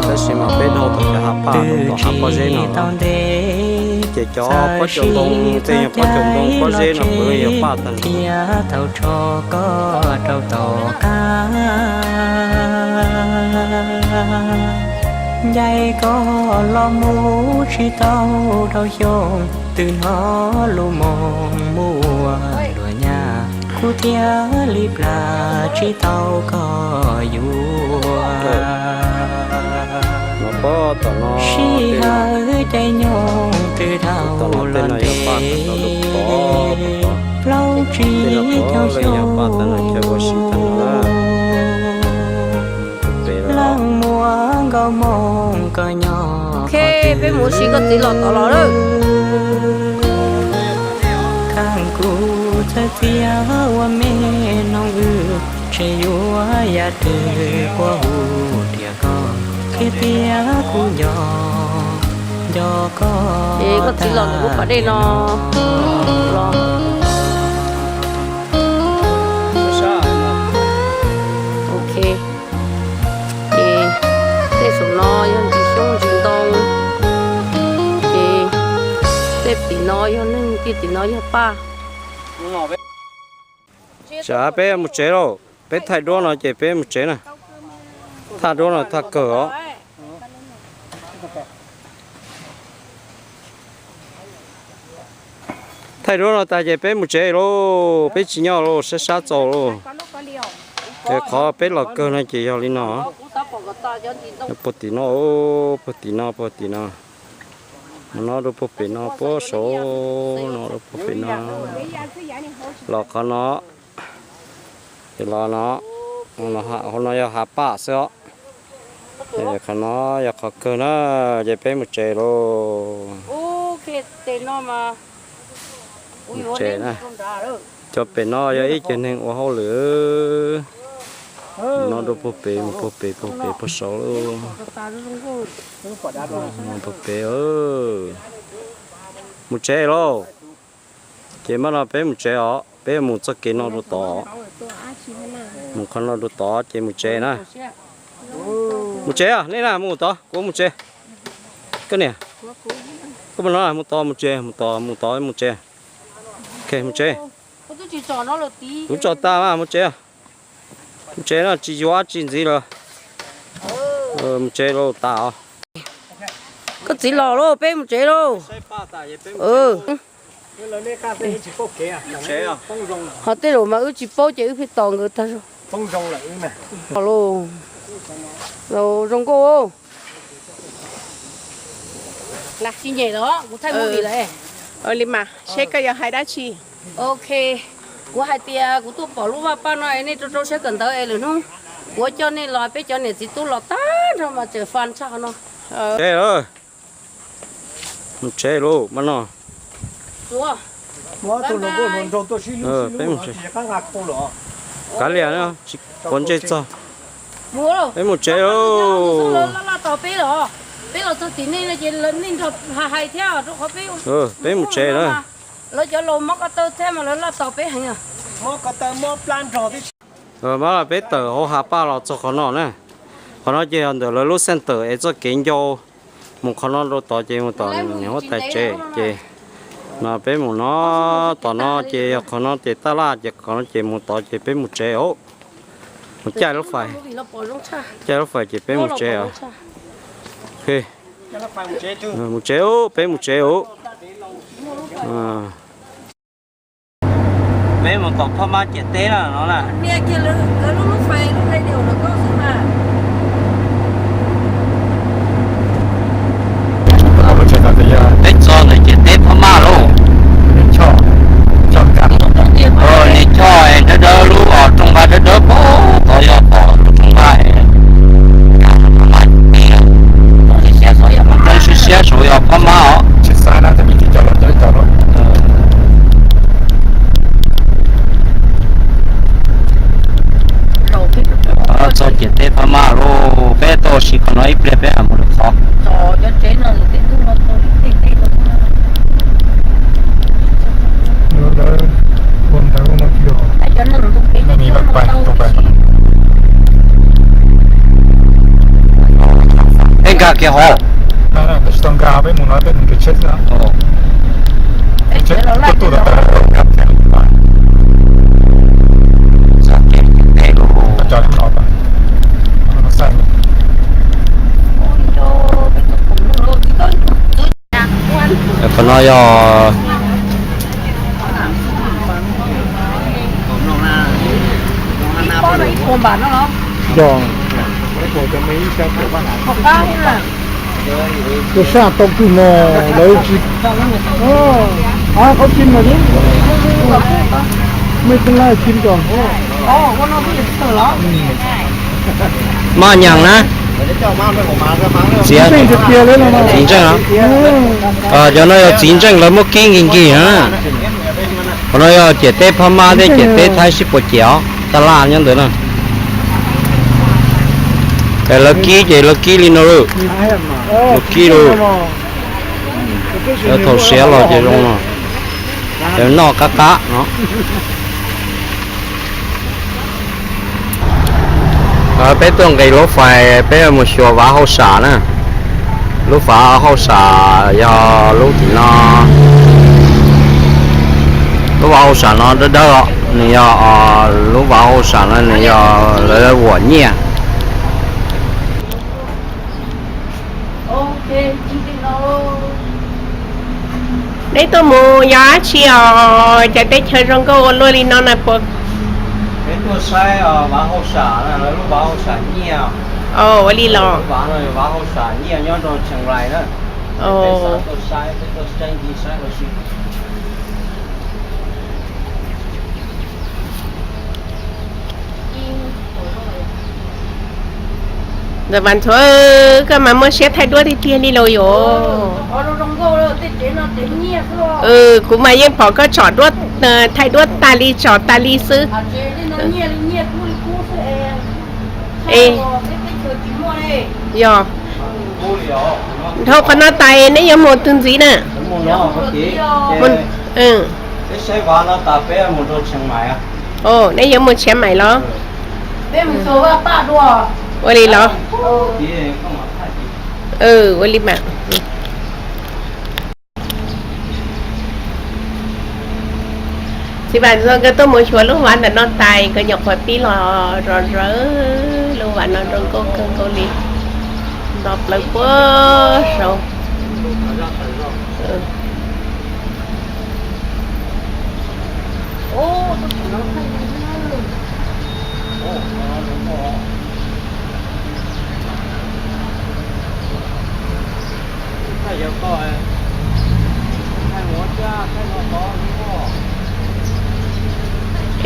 tab sis mas peb dhau tom cov hav paj, tom hav pob zeb no. Ces cov pob caus ntoo, tej pob caus ntoo pob zeb no puav leej yog paj tag. Thiab tau tso koj rau tom qab, ncaim koj los mus tsis tau rau xyoo, twb hnov lus moos mus ua luag nyab, kuv thiaj li plam tsis tau koj yuav. Sij hawm caij nyoog twb dhau los ntev, plaub tsib caug xyoo, leej muaj nkauj Hmoob koj nyob. Ok, peb mus ua si, koj txiv los tod los lawm. Khav kuv txhawj txias ua me noog wb, ntshe yuav yam twg puas hu nrhiav koj, qhia tias kuv nco, nco koj. Es koj txiv los ntawm lub pas dej no los. Ok, ces tej saum no yog ntsis xyoob ntsis ntoo, ces tej tim no yog neeg, tej tim no yog paj. Tsam peb mus tsev lauj, peb thaij duab no ces peb mus tsev na. Thaj duab no thaj kawg os. Thaij duab no tas ces peb mus tsev lauj, peb tsis nyob lauj, sab sab txaus lauj. Es qhov peb los kawg no ces yog li no. Puag tim no, puag tim no, puag tim no. Mus no rau puag pem no, puag saud no rau puag pem no. Los qhov no, ces los no, hauv no yog hav paj xwb os. Qhov no yog qhov kawg na, ces peb mus tsev lauj. Mus tsev na. Cov pem no yog ib cov neeg ua hauj lwm. No rau puag pem, mus puag pem, puag pem, puag saud lauj. Mus puag pem. Mus tsev lauj. Ces mas no peb mus tsev os, peb mus txoj kev no rau tod. Mus qhov no rau tod ces mus tsev na. Mus tsev, nej na mus tod, kuv mus tsev. Koj niam, koj mus no, mus tod mus tsev, mus tod mus tod mus tsev. Ok, mus tsev. Kuv tso tas mas mus tsev. Mus tsev no tsis yuav dab tsi ntxiv lawm. Mus tsev lauj tas os. Koj txiv los lauj, peb mus tsev lauj. Ho tej zaum mas wb tsis paub ces wb pheej tos nkawd tag zog. Los, zoo nkauj. Tsis nyem los kuv thaij movie lawm. Li mas seb koj yuav hais dab tsi. Ok, kuv hais tias kuv tuaj pom lub vaj paj no es nej rau rau siab kawm ntawv es lwm hnub kuv coj nej los, peb cov niam txiv tub los tag nrho mas tseem fan tshaj qhov no. Mus tsev lauj, mas no. Peb mus tsev. Kav liam, tsis quav ntsej txog. Peb mus tsev lauj. Peb los txog tim nej no ces nej nrog hais thiab rau qhov peb, peb mus tsev na. Lawv cov laus mob ko taw thiab mas lawv laj tos peb heev. Mas peb tawm hauv hav paj los txog qhov no na. Qhov no ces yog ntawm lawv lub center es txoj kev ncau. Mus qhov no rau tod ces mus tom niam huab tais tsev ces no peb mus no, tom no ces yog qhov no ces taj laj ces qhov no ces mus tod ces peb mus tsev os. Mus caij lub fais, caij lub fais ces peb mus tsev os. Mus tsev os, peb mus tsev os. Peb mus tom Phab Mab ciam teb na no na. Peb txog ntawm ciam teb Phab Mab lauj. Niag choj dawb dawb lub os, rooj nqaj dawb dawb pem tod yog tom lub rooj nqaj. Roob siab siab saud yog Phab Mab os. Txog ciam teb Phab Mab lauj, peb tuaj ua si qhov no ib pliag peb mam mus lwm qhov. Peb nkag kiag hauv. Qhov no yog Yog, tus sab tau kws no lawv tsis, qhov kim no, mej tub laj kim ko. Maj nyag na, txiv ntseej, txiv ntseej, cov no yog txiv ntseej lawv muab kib nkig nkig na. Qhov no yog ciam teb Phab Mab thiab ciam teb Thaib sib puas ciam os, taj laj nyob ntawd na. Es lawv kib ces lawv kib li no lawm, lawv kib lawm. Lawv thaum siav los ces zoo no, es noj qab qab no. Peb tuaj nqis lub fais peb mus xyuas Vav Hauj Sam na. Lub Vav Hauj Sam yog lub tim no. Lub Vav Hauj Sam no dawb dawb os, nws yog, lub Vav Hauj Sam no nws yog lawv vuam nyiaj. Peb tuaj mus yog dab tsi os, cas teb chaws zoo nkauj ua luaj li no na puas? Peb tuaj saib vaj hauj sam, lub vaj hauj sam nyiaj. Ua li los? Vaj hauj sam nyiaj nyob rau Tsheej Lais na. Peb xav tuaj saib, peb tuaj saib ncig saib ua si. Ntxawm Vam Ntxhuav, koj mas muaj siab thaij duab tiag tiag li lauj yuav. Kuv mas yeej pom koj tsom duab, thaij duab tas li tsom tas li xwb. Yog. Dhau qhov no tas neb yuav mus twg ntxiv na? Neb yuav mus Tshiav Maim los? Ua li los? Ua li mas. Txiv Vam Ntxhuav nkawd tuaj mus xyuas lub vaj ntawm no tas, nkawd nyuam qhuav pib los zom zaws. Lub vaj no zoo nkauj kawg nkaus li, nto plaws puag saud.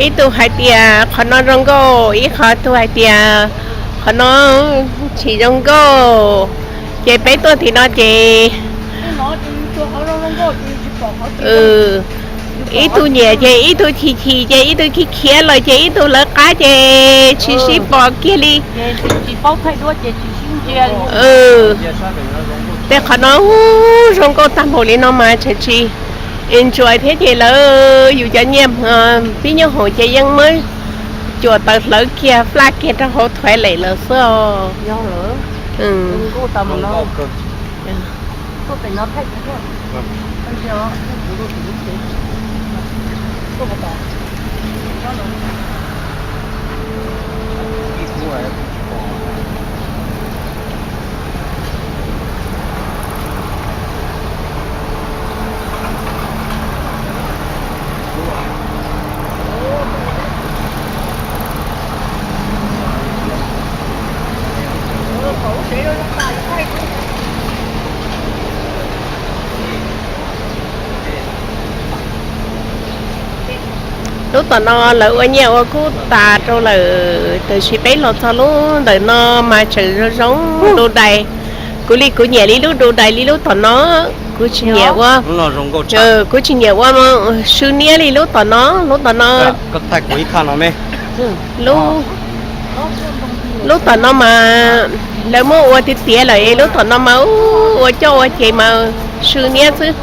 Ib tug hais tias qhov no zoo nkauj, ib qhov tug hais tias qhov no tsis zoo nkauj. Ces peb tuaj tim no ces ib tug nyiam ces ib tug chim chim ces ib tug khiav khiav los ces ib tug lawv qab ces tsis sib pom kiag li. Tej qhov no zoo nkauj tag npaum li no mas tseem tsis enjoy thiab ces lawv yus cov nyiaj pib nyob hoom ces yeej muab cuam taws hlawv kiag flaj kiag rau hauv toilet lawm xwb os. Lub tom no lawv ua nyiaj ua kub tas rau lawm, tiam sis peb los txog lub ntawm no mas tseem zoo zoo du dais. Kuv li kuv nyiam li lub du dais li lub tom no, kuv tsis nyiam ua, kuv tsis nyiam ua sw niab li lub tom no, lub tom no. Lub tom no mas lawv muab ua tiav tiav lawm, lub tom no mas ua coj ua ces mas sw niab xwb.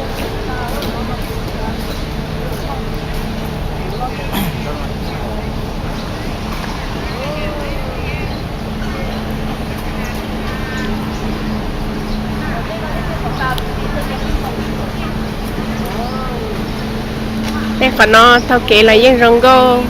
Tej qhov no taug kev los yeej zoo nkauj.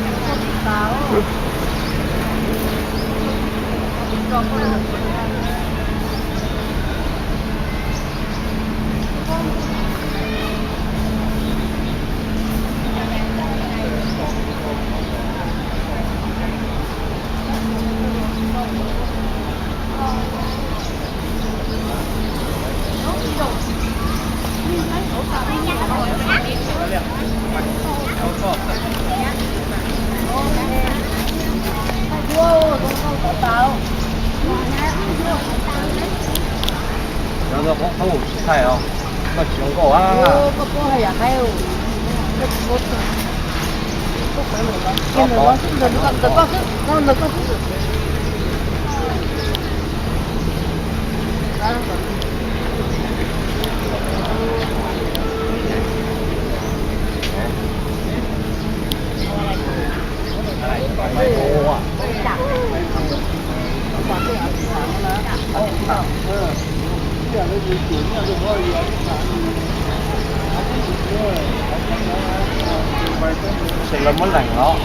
Lawv muab leem los?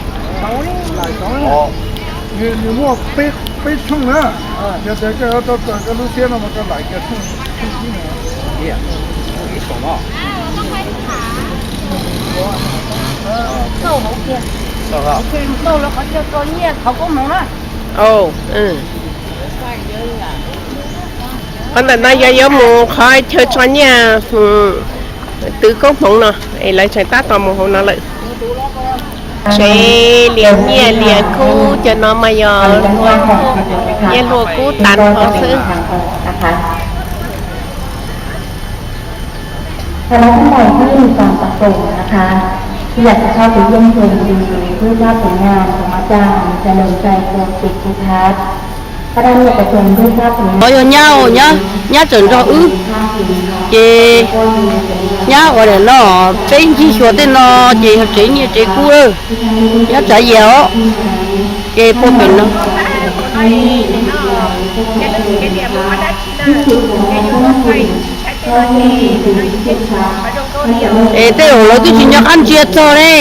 Nws muaj peb tshooj na. Yog tias koj yuav tau tawm koj lub siab no mas koj laim kiag tshooj, tshooj ib no. Qhov ntawm no yog yuav mus qhov chaw tso nyiaj, twv koob hmoov no, es lawv tseem tab tom mus hauv no lawm. Tsev liam nyiaj liam kub cov no mas yog nyiaj hlua kub tas nrho xwb. สำหรับท่านใดที่มีความประสงค์นะคะที่อยากจะเข้าไปเยี่ยมชมรีวิวรูปภาพผลงานของอาจารย์เจริญชัย โคสิทธิทัศน์ พระราชประชนรูปภาพผลงาน Yog nyab, nyab tseem nrog wb, ces nyab ua nim no peb ncig xyuas tej no, ces yog tsev nyiaj tsev kub, nyab tsav yias os, ces puag pem no. Es tej zaum lawv twb tsis nco qab ntsia txog ne.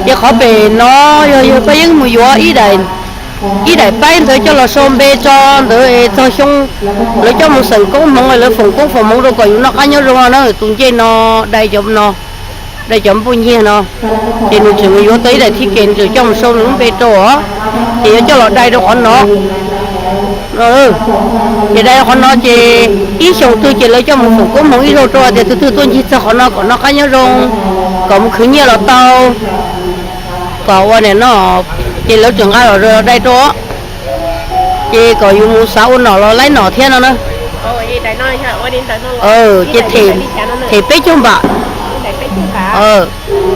Ces qhov pem no yog yawg Paj Yeeb mus yuav ib daim paib ntawd coj los sau npe tso ntawd es txog xyoo lawv coj mus xeem koob hmoov, lawv foom koob foom hmoov rau kom yus noj qab nyob zoo na. Tus ncej no dai cov no, dai cov npuj nyiag no, ces nws tseem mus yuav tau ib daim thib kev, nws tseem coj mus sau nws lub npe rau os, ces yuav coj los dai rau qhov no. Ces dai rau qhov no ces ib xyoos twg ces lawv coj mus foom koob hmoov ib zaug rau tias tus twg tuaj ncig txog qhov no kom noj qab nyob zoo, kom mus khwv nyiaj los tau, kom ua nim no, ces lawv tseem nqa los dai rau. Ces kom yus mus xav ua nom los laib nom thiab no na. Ces them peb caug npam.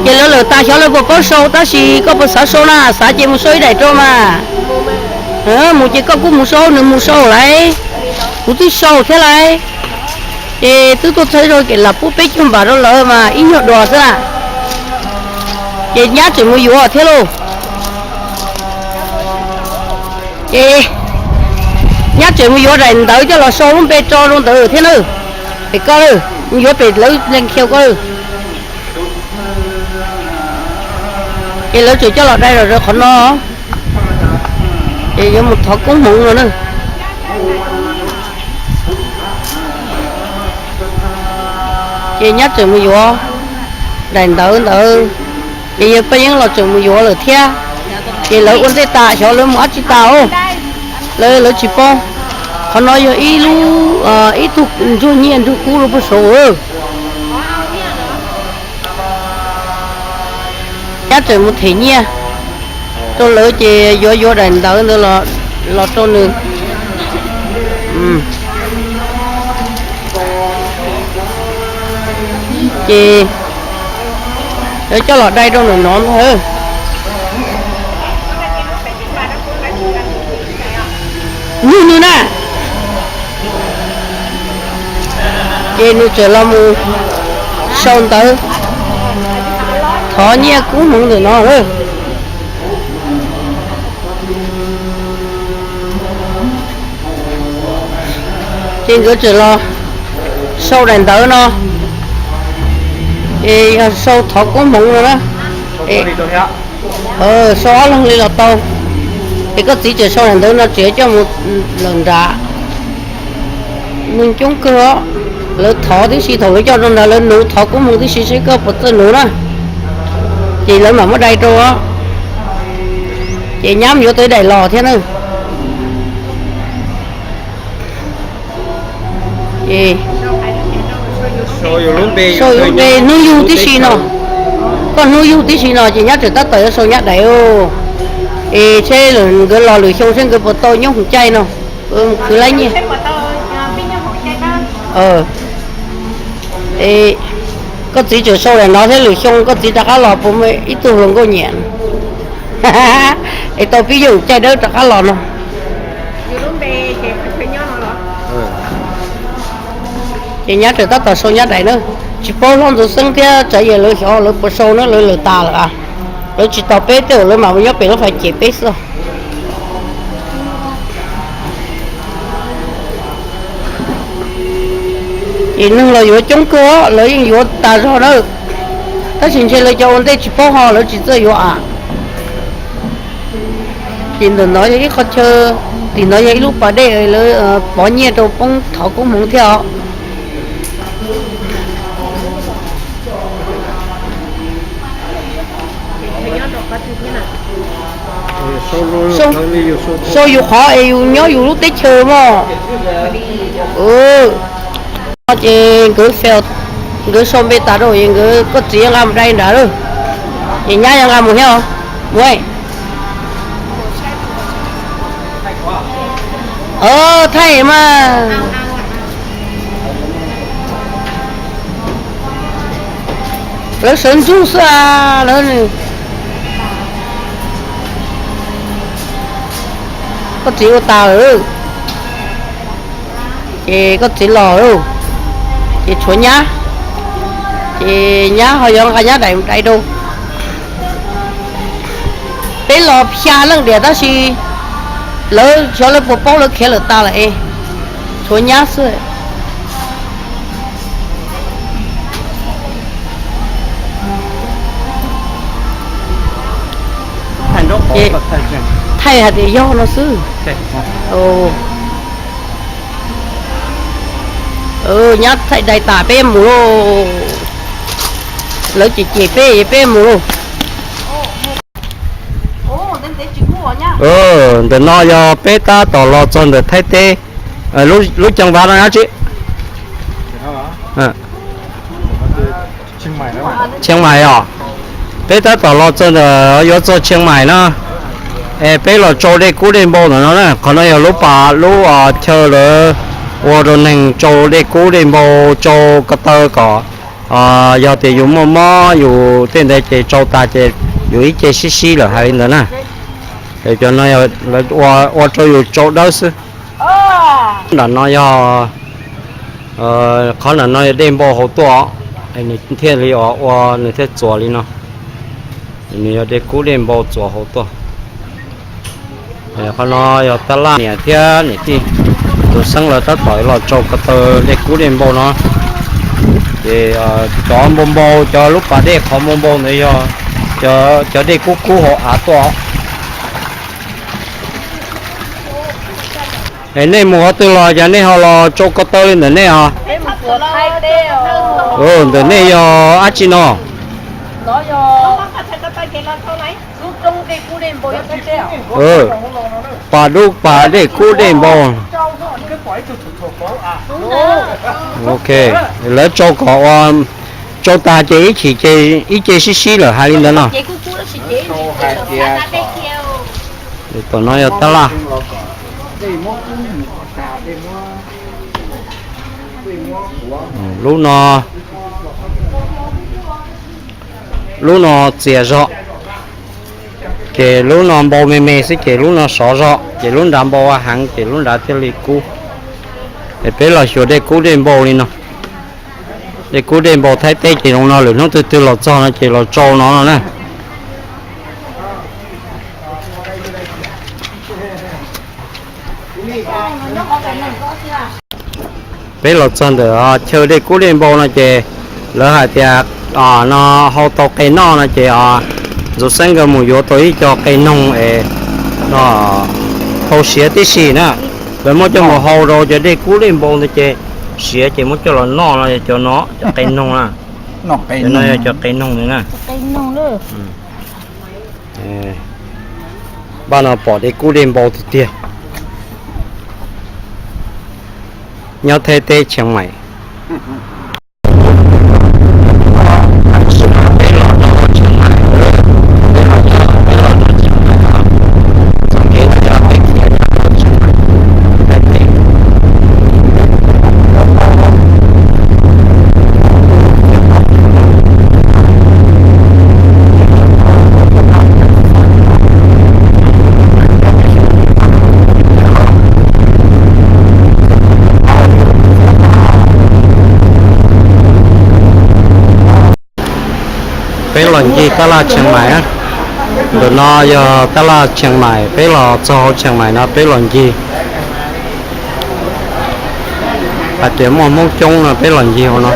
Ces lawv lawm tas xyov lawv puas paub sau, tab sis koj puas xav sau na, xav ces mus sau ib daim rau mas. Mus ces koj kuj mus sau, nws mus sau lawm, kuv twb sau thiab lawm. Ces twb tuaj txog ib zaug ces lam pub peb caug npam rau lawv mas ib nyuag duas xwb na. Ces nyab tseem mus yuav thiab lauj. Ces nyab tseem mus yuav daim ntawv coj los sau lub npe rau rau ntawd thiab na. Es koj mus yuav pem lawv leej khiav koj. Ces lawv tseem coj los dai los rau qhov no, ces yuav mus thov koob hmoov no na. Ces nyab tseem mus yuav daim ntawv ntawd, ces yawg Paj Yeeb los tseem mus yuav lawm thiab. Ces lawv ua ntej tas xyov lawv mus dab tsi tas os. Lawv, lawv tsis paub. Qhov no yog ib lub, ib tug ntsuag nyiaj ntsuag kub rau puag saud. Nyab tseem mus them nyiaj rau lawv ces yuav yuav daim ntawv ntawd los rau nws. Ces yuav coj los dai rau nws no ntag. Nug nws na. Ces nws tseem los mus sau ntawv thov nyiaj koob hmoov ntawm no lawm. Ces nkawd tseem los sau daim ntawv no, es yog sau thov koob hmoov no na. Sau ob leeg li los tau. Es koj txiv tseem sau daim ntawv no tseem coj mus lawm nram. Neeg coob kawg os. Lawv thov tib si, thaum lawv coj rau nrad lawv nuv thov koob hmoov tib si seb koj puas txawj nuv na. Ces lawv mam muab dai rau os. Ces nyab mus yuav tau ib daim los thiab na. Sau yus lub npe hnub yug tib si no. Koj hnub yug tib si no ces nyab tseem tab tom yuav sau nyab daim. Es seb nkawd los lwm xyoo seb nkawd puas tau nyob hoom caij no, khwv laib nyiaj. Koj txiv tseem sau daim no thiab, lwm xyoo koj txiv rov qab los puas muaj ib tug hluas nkauj nyiam, es tau pib yug caij dawb rov qab los no. Ces nyab tseem tab tom sau nyab daim na. Tsis paub hlob Ntxoov Xeeb thiab Tsav Yas lawv xyov lawv puas sau na, lawv lawm tas lawm. Lawv tsis tos peb, tej zaum lawv mam mus nyob pem lub fais cem peb xwb. Ces neeg los yuav coob kawg, lawv yeej yuav tas zog na. Tab sis ntshe lawv cov ua ntej tsis paub ho lawv tsis txawj yuav am. Ces ntawm no yog ib qho chaw, tim no yog ib lub pas dej lawv pov nyiaj rau poob thov koob hmoov thiab os. Sau yus qhov es yus nyob yus lub teb chaws mog. Ces nkawd, nkawd sau npe tas rau es nkawd, koj txiv nqa mus dai nrad lawm, ces nyab nqa mus thiab. Mus, thaij mas. Lawv sawv ntsug xwb a, lawv. Koj txiv ua tas lawm, ces koj txiv los lawm, ces tshuav nyab, ces nyab ho yuav nqa nyab daim dai rau. Peb los xya leej diam tab sis lawv xyov lawv puas paub, lawv khiav lawm tas lawm es tshuav nyab xwb. Thaij hais tias yog no xwb. Nyab thaij dai tas peb mus lauj. Lawv cem cem peb es peb mus lauj. Ntawm no yog peb tab tom los txog ntawm Thaib teb, lub ceev vav no dab tsi? Tsheej Maim os. Peb tab tom los txog ntawm, yuav txog Tsheej Maim no, es peb los tsau dej kub dej npau ntawm no na. Qhov no yog lub pas, lub chaw lawv ua rau neeg tsau dej kub dej npau, tsau ko taw kom yog tias yus muaj mob yus tej ntawd ces tsau tas ces yus ib ce sib sib lawm hais li ntawd na. Es cov no lawv ua rau yus tsau dawb xwb. Nram no yog, qhov nram no yog dej npau hauv tuaj, nws thiaj li ua, nws thiaj txuas li no. Nws yog dej kub dej npau txuas hauv tuaj. Qhov no yog tab laj niam thiab niam tij, tus xeeb lawv tab tom los tsau ko taw dej kub dej npau no. Ces cov npau npau, cov lub pas dej qhov npau npau ntawd yog cov dej kub kub hauv av tuaj. Es nej mus qhov twg los cas nej ho los tsau ko taw li ntawm nej os? Ntawm nej yog dab tsi no? Pas dub pas dej kub dej npau. Ok, lawv tsau kom ua, tsau tas ces ib chim ces ib ce sib sib lawm hais li ntawd no. Tom no yog tab laj. Lub no, lub no txias zog, ces lub no npau me me xwb ces lub no sov zog, ces lub nrad npau heev ces lub nrad thiaj li kub. Es peb los xyuas dej kub dej npau li no. Dej kub dej npau Thaib teb ces zoo no, lwm hnub twg twg los txog no ces los tsau no no na. Peb los txog ntawm chaw dej kub dej npau no ces lawv hais tias no hau tau qe noj no ces Ntxoov Xeeb nkawd mus yuav tau ib co qe noog es hau siav tib si na. Lawv muab coj mus hau rau cov dej kub dej npau ntawd ces siav ces muab coj los noj no yog cov no, cov qe noog na. Cov no yog cov qe noog ntawd na. Npaj no pom dej kub dej npau tiag tiag. Nyob Thaib teb Tsheev Maim. Peb los ncig tab laj Tsheev Maim. Ntawm no yog tab laj Tsheev Maim, peb los txog hauv Tsheev Maim no peb los ncig. Hais tias muaj Hmoob coob no peb los ncig hauv no.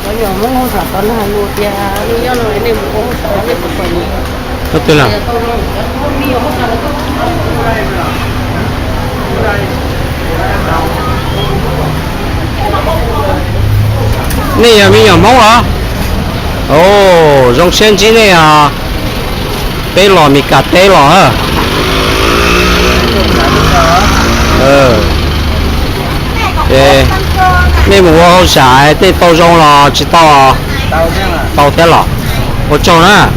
Cov nyuam Hmoob hauj sam tod nws hais lus tias nej nyob no nej mus ua hauj sam nej puas txom nyem. Koj twg lawm? Nej yog me nyuam Hmoob los? Zoo siab ntsib nej os. Peb los Meskas teb los. Nej mus ua hauj sam tej tau zoo los tsis tau? Tau thiab los? Ua tsaug na.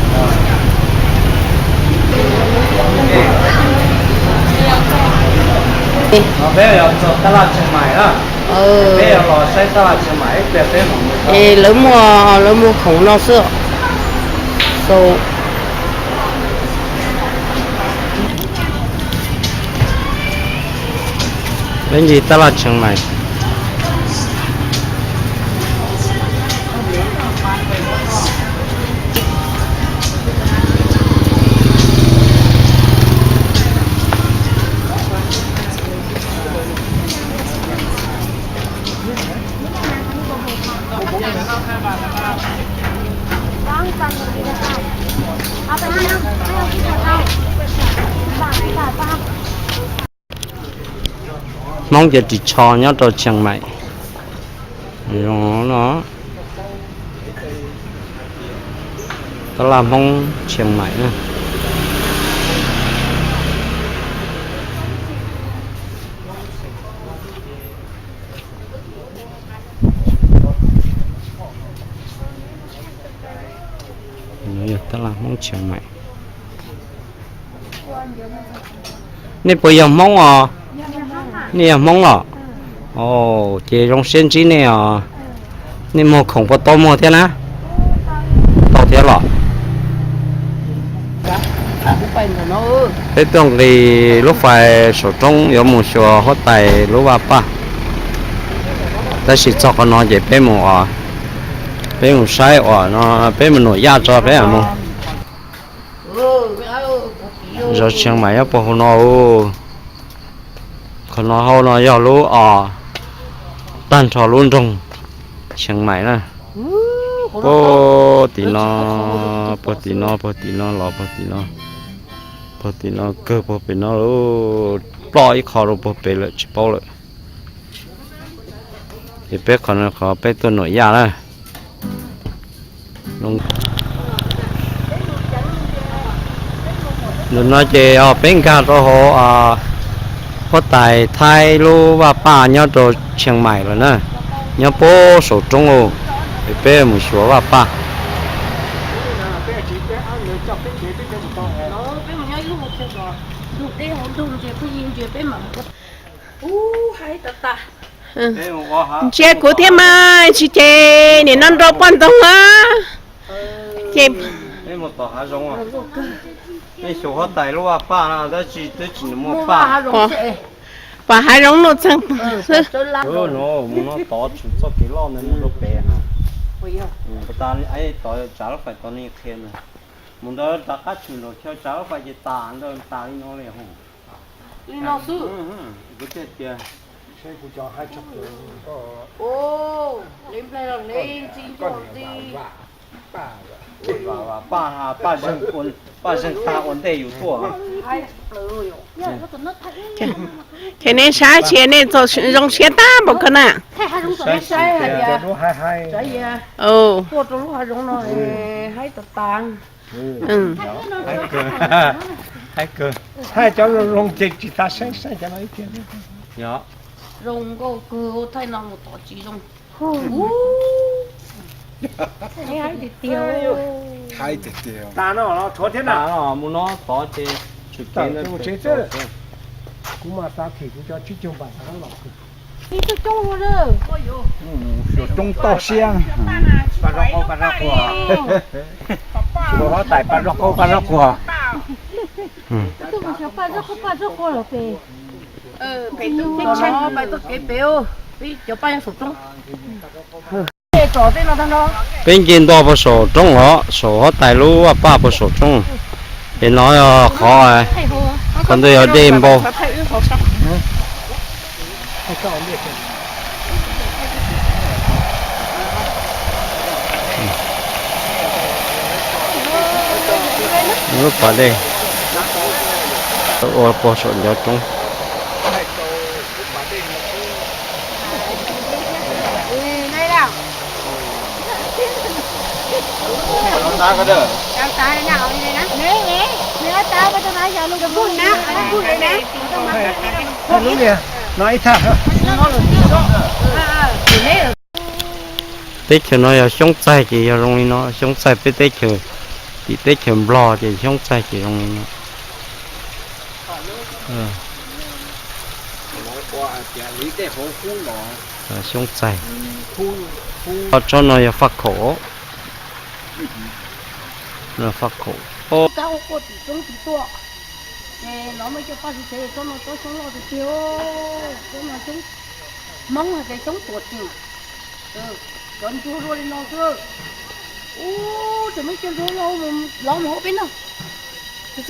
Lawv muag, lawv muag khoom no xwb. Peb ncig tab laj Tsheej Maim. Hmoob cov ris tsho nyob rau Tsheej Maim. Zoo no, tab laj Hmoob Tsheej Maim na. Tab laj Hmoob Tsheej Maim. Nej puas yog Hmoob os? Nej yog Hmoob los? Ces zoo siab ntsib nej os. Nej muag khoom puas tau muag thiab na? Tau thiab los? Peb tuaj nqis lub fais saum roob yuav mus xyuas huab tais lub vaj paj. Tab sis txog qhov no ces peb mus, peb mus saib uas no, peb mus nuam yaj tso peb mus. Zos Tsheej Maim nyob puag hauv no. Qhov no hauv no yog lub os, tag nrho lub nroog Tsheej Maim na. Puag tim no, puag tim no, puag tim no los puag tim no, puag tim no kawg puag pem no lawm, ploj ib qho rau puag pem lawm tsis paub lawm. Ces peb qhov no qhov peb tuaj nuam yaj na. Ntawm no ces peb nkag rau hauv huab tais Thaib lub vaj paj nyob rau Tsheej Maim lawm na, nyob puag saum roob. Es peb mus xyuas vaj paj. Ntsia kuv thiab mas tsis ces nim no nrau poj ntxoog a. Ces pom hav zoov nuj txeeg xwb. Mus no tod tshwm txoj kev loj ntawd mus rau pem. Tod tsav lub fais tod ne qhia ntawd, mus ntawd rov qab tshwm nraum chaw tsav lub fais ces tas ntawd tas li no li. Li no xwb. Kuv thiaj tias, paj, paj zeeg tag ua ntej yus tuaj. Ces nej saib tsis nej txaus zoo siab tag npaum ko na. Thaij cov zoo zoo ces tsis tas saib saib cov no ib tiag. Zoo nkauj kawg, thaij no mus tod tsis zoo. Thaij tiag tiag. Tas no los tshuav thiab na. Mus no tod ces tshwm kev mus tsev xwb. Kuv mas xav thim kuv cov tsib caug npam xav los. Ib tug coob ua, xyuas roob toj siab. Paj zaub qaub paj zaub qua. Xyuas huab tais paj zaub qaub paj zaub qua. Paj zaub qaub paj zaub qua los pem. Pem tuaj kev pem, peb cov paj nyob saum roob. Peb nce nto puag saum roob os, saum huab tais lub vaj paj puag saum roob. Es no qhov, qhov ntawd yog dej npau. Thaij wb hauv sab. Thaij koj ua ntej. Lub pas dej ua pog saum ncov roob. Teb chaws no yog xyoob txaig ces yog zoo li no, xyoob txaig peb teb chaws, tim teb chaws Nplog ces xyoob txaig ces zoo li no. Xyoob txaig. Tsob no yog faj khaum. Faj khaum. Kab ua quaj tim roob tim tuaj, ces lawv muaj cov paj xwm tsev tsob no tsob xyoob loj tiag tiag, tsob no xyoob Hmoob hais tias xyoob tuam tswm, cov ntsuag dua li no xwb. Ub, tseem muaj cov ntsuag loj lov mus hauv peb no. Es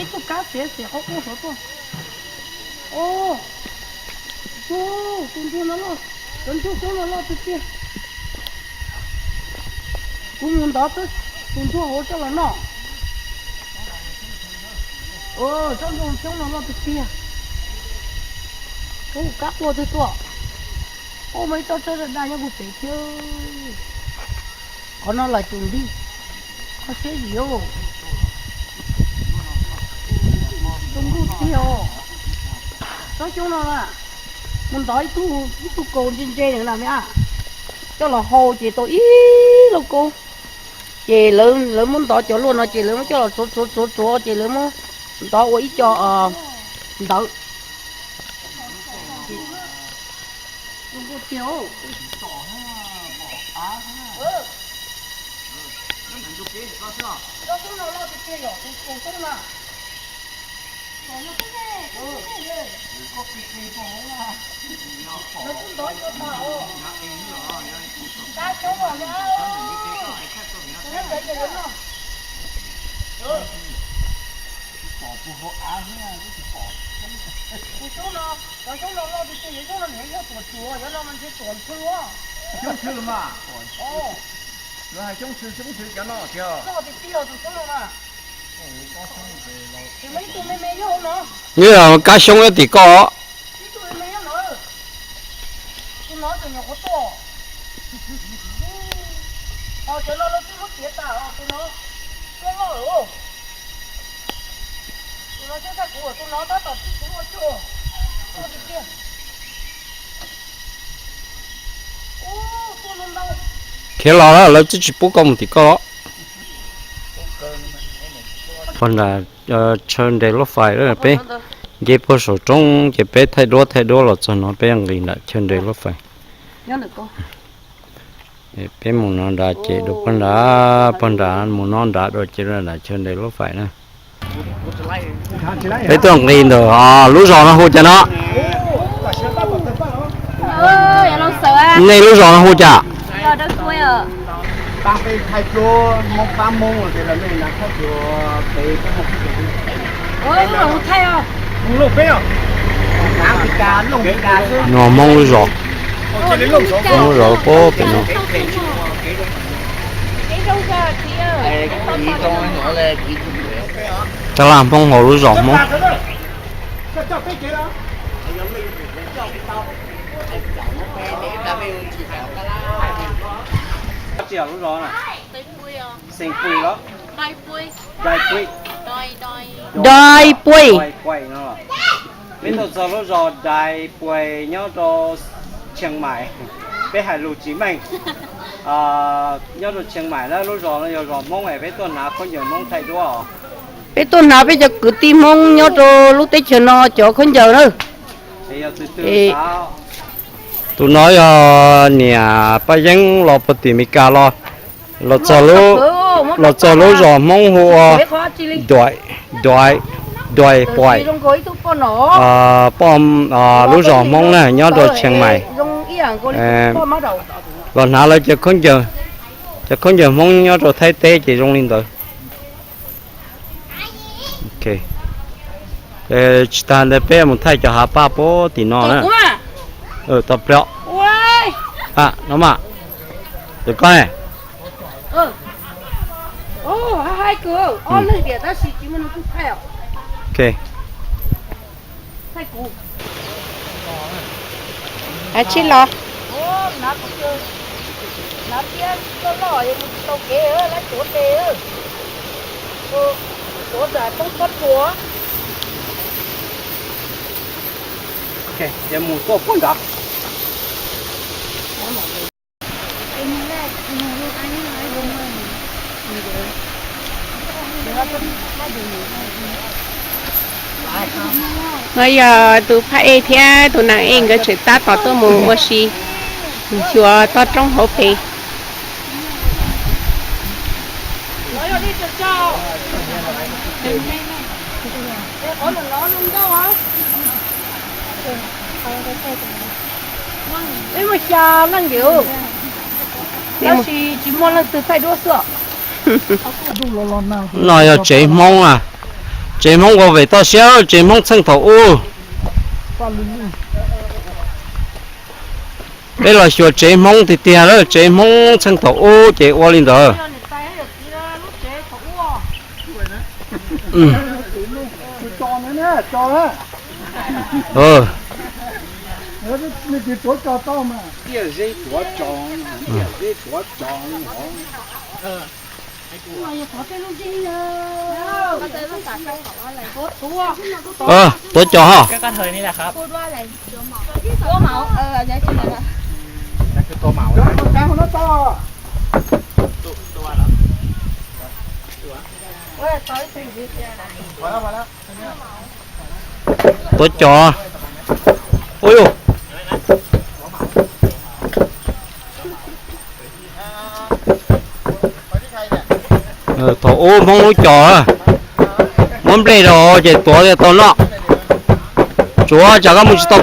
ib tug kab xiav xiav qhov quaj saud tuaj. Ub, tus ntsuag no loj, cov ntsuag xyoob no loj tiag tiag. Kuv mus ntov tus ntsuag hauv coj los noj. Tsob ntsuag xyoob no loj tiag tiag. Ub, kab quaj twg tuaj. Ub, muaj ib tsob tsawb daj daj nyob kuv pem thiab. Qhov no los tus ntig, qhov siab yim. Tus nkuj tiag os. Tsob xyoob no na, mus ntov ib tug, ib tug kaus ntse ntse na me, coj los hau ces tau ib lauj kaub. Ces lawv muab ntov cov luaj no ces lawv muab coj los tsuav tsuav tsuav tsuav ces lawv muab ntov ua ib co ntawv. Nyob kab xyoob nyob tim koj. Khiav los lawv twb tsis pub koj mus tim koj los. Pog nram chaw nres lub fais, peb nce puag saum roob ces peb thaij duab thaij duab los txog no peb nqis nram chaw nres lub fais. Peb mus no nrad ces dua pog nrad, pog nrad mus no nrad dua ces nram chaw nres lub fais na. Peb tuaj nqis ntawm lub zos no hu cas no? Nej lub zos no hu cas? No Hmoob lub zos, Hmoob lub zos puag pem no. Tab laj Hmoob hauv lub zos Hmoob. Dai Puai. Peb tuaj txog lub zos Dai Puai nyob rau Tsheej Maim, peb hais lus tsis meej. Nyob rau Tsheej Maim na, lub zos no yog zos Hmoob es peb tuaj hnav khaub ncaws Hmoob thaij duab os. Peb tuaj hnav peb cov kwv tij Hmoob nyob rau lub teb chaws no cov khaub ncaws na. Tus no yog niam Paj Yeeb los puag tim Meskas los, los txog lub zos Hmoob hu ua Dai, Dai Puai, poj, lub zos Hmoob na nyob rau Tsheej Maim. Los hnav lawv cov khaub ncaws, cov khaub ncaws Hmoob nyob rau Thaib teb ces zoo li ntawd. Tsis tas ntawd peb mus thaij cov hav paj puag tim no na. Tau pliag. No mas, tus koj ne? Thaij kuv, ob leeg tiag tab sis tsis muaj leej twg thaij os. Ok. Thaij kuv. Ab, tsis los. Nav tiab loj loj yuav mus tsis tau kev, lawv tuav tes, tuav nram roob pob tsuas. Yuav mus tuaj puag nrad. No yog tus phab ej thiab tus nam ej nkawd tseem tab tom tuaj mus ua si, mus xyuas toj roob hauv pes. Peb muaj xya leej ntiag, tab sis tsis muaj leej twg thaij duab xwb. No yog tsev Hmoob a, tsev Hmoob ua vem toj siab, tsev Hmoob txheej thaum ub. Peb los xyuas tsev Hmoob tiag tiag lawm, tsev Hmoob txheej thaum ub ces ua li ntawd. Tuav cos ho. Tuav cos. Ua yuj. Thaum ub Hmoob lub cos, muab nplej rau ces tuav tau noj. Tsuav tsam koj mus tsis tau.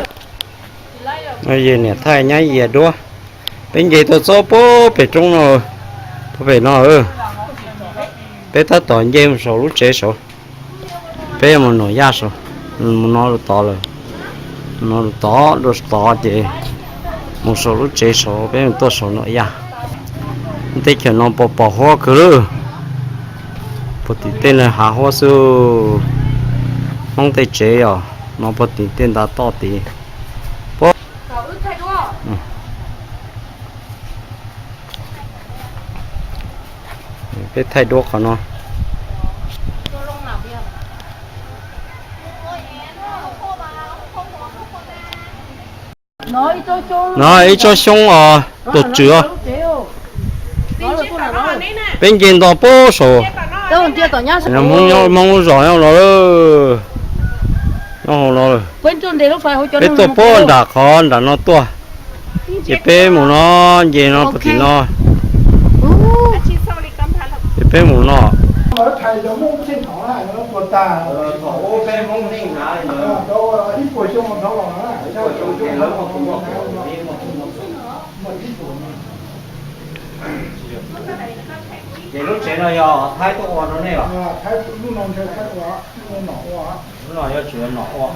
Niam thaij nyab yias duab. Peb nce tuaj txog puag pem roob no, puag pem no. Peb tab tom nce mus saum lub tsev saud. Peb mus Nuam Yaj saud, mus no rau tod lawm. Mus no rau tod, rau tod ces mus saum lub tsev saud, peb mus tuaj saum Nuam Yaj. Teb chaws no pos pos huab kawg lawm. Puag tim tej no hav huab xwb. Hmoob tej tsev os, no puag tim tej ntav toj tid. Peb thaij duab qhov no. No ib tsob xyoob os, tuaj tswv os. Peb nce nto puag saud. Hmoob nyob, Hmoob lub zos nyob no, nyob hauv no. Peb tuaj puag nram qhov nram no tuaj, ces peb mus no, nce no puag tim no. Ces peb mus no. Ces lub tsev no yog Thaib tuaj ua rau nej los? Lub no yog tsis yog nom ua?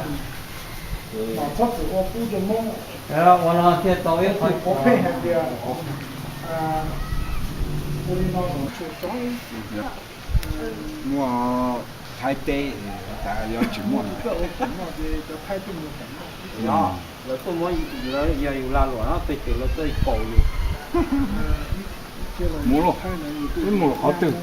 Ua no thiaj tau ib qho pheej hais tias muaj Thaib teb, tas yog tsis muaj. Lawv tuaj muab, lawv yog yus lag luam no pes ces lawv tuaj paum yus. Mus los, wb mus los qhov twg?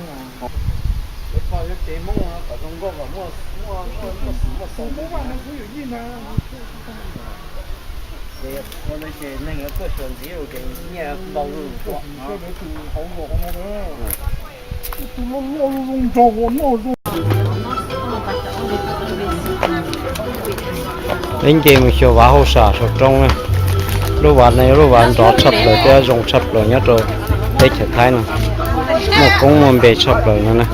Ua no ces neeg yuav tuaj xyuas ntxiv ces nyiaj npau zuj zus. Peb nce mus xyuas vav hauj sam saum roob na. Lub vav no yog lub vav nrov tshaj plaws thiab zoo tshaj plaws nyob rau teb chaws Thaib no. Muaj koob muaj npe tshaj plaws no na.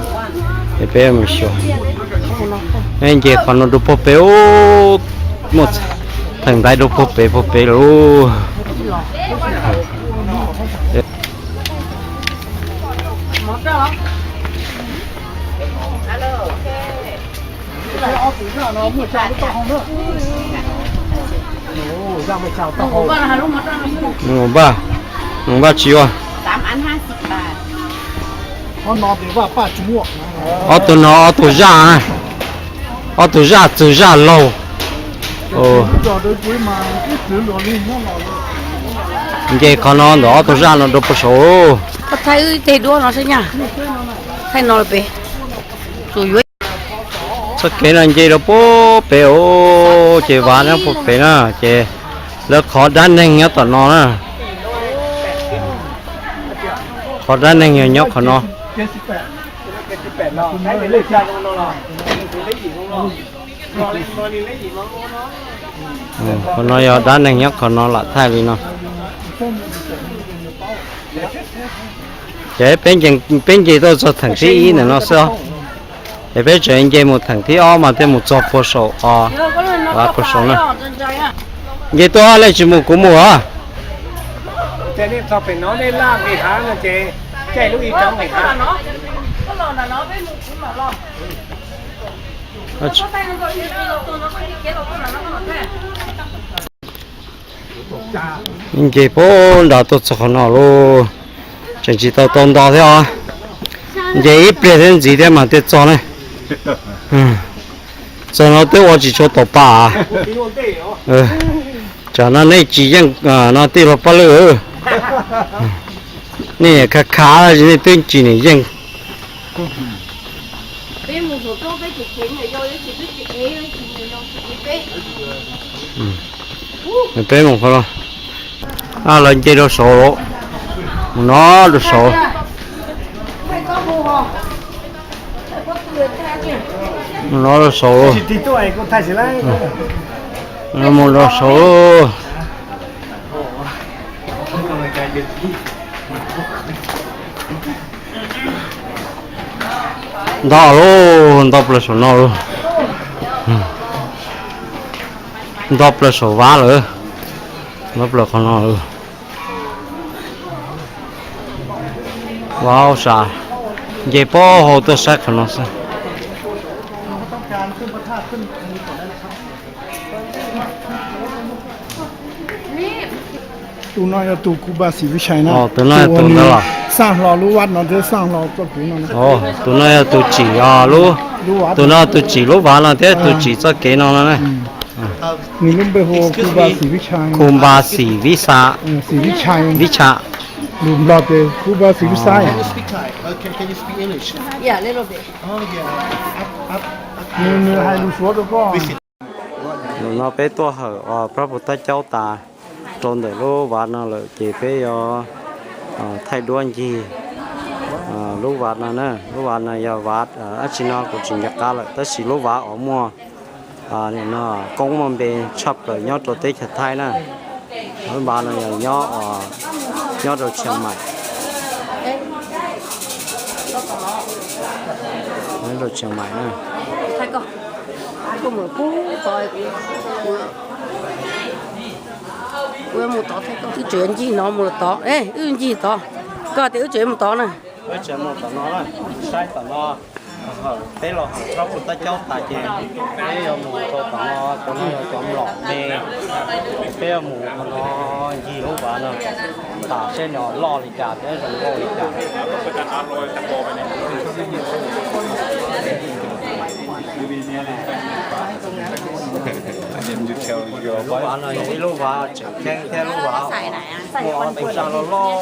Ces peb mus xyuas. Peb nce qhov no rau puag pem ub, muaj theem ntaiv rau puag pem puag pem lawm. Npaj, npaj tsis ua. Ob tug no ob tug zaj, ob tug zaj txwg zaj laug. Nce qhov no ntawm ob tug zaj no rau puag saud. Koj thaij wb tej duab no saib nyaj. Thaij no pem. Txoj kev no nce rau puag pem os, ces vaj nyob puag pem na, ces lawv qhov dab neeg nyob tom no na. Qhov dab neeg yog nyob qhov no. Qhov no yog dab neeg nyob qhov no lam thaij li no. Ces peb nce tuaj txog theem thib ib ntawm no xwb os. Ces peb tseem nce mus theem thib ob mas thiaj mus txog puag saum, puag saum na. Nce tuaj, nej tsis mus kuv mus os. Nce puag nram tuaj txog qhov no lauj, tseem tsis tau tau nto thiab os. Nce ib pliag thiab ntxiv thiab mas thiaj txog ne. Txog no twb ua tsis tshua tau pa. Tsam no nej tsis yeej no tij laug Paj Lwj. Nej khav khav nej twb tsis nim yeej. Peb mus qhov no, lawv nce rau saud, mus no rau saud, mus no rau saud, mus rau saud. Nto lauj, nto plaws saum no lauj. Nto plaws saum Vab lawm, nto plaws qhov no lauj. Vab Auj Sam, nce puag hauv tuaj saib qhov no xwb. Tus no yog tus kuv npawg Xim Vib Tshais na. Tus no yog tus ntawd los? Xaj hlo lub vaj no thiab xaj hlo txoj kev no. Tus no yog tus tsim, tus no tus tsim lub vaj no thiab tus tsim txoj kev no no na. Nws lub npe hu kuv npawg Xim Vib Tshais. Kuv npawg Xim Vib Xaj. Xim Vib Tshais. Vib Tshaj. Lus Nplog ces kuv npawg Xim Vib Xaj. Nws hais lus Suav rau koj. Nim no peb tuaj hawm Prab Phu Thaj Caub tas rau ntawm lub vaj no lawm ces peb yuav thaij duab ncig lub vaj no na. Lub vaj no yog vaj dab tsi no kuv tsis nco qab lawm, tab sis lub vaj uas muaj nim no koob muaj npe tshaj plaws nyob rau teb chaws Thaib na. Lub vaj no yog nyob, nyob rau Chiang Mai. Nyob rau Chiang Mai na. Wb tseem ncig no mus tod, wb ncig tod, koj tias wb tseem mus tod na. Wb tseem mus tom no, saib tom no, peb los hawm Prab Phu Thaj Caub tas ces peb yuav mus rau tom no, cov no yog cov mlom me, peb yuav mus qhov no ncig lub vaj no, tas seb nws loj li cas thiab zoo nkauj li cas. Lub vaj no yog ib lub vaj tseem ceeb thiab lub vaj muaj ob tug zaj loj loj,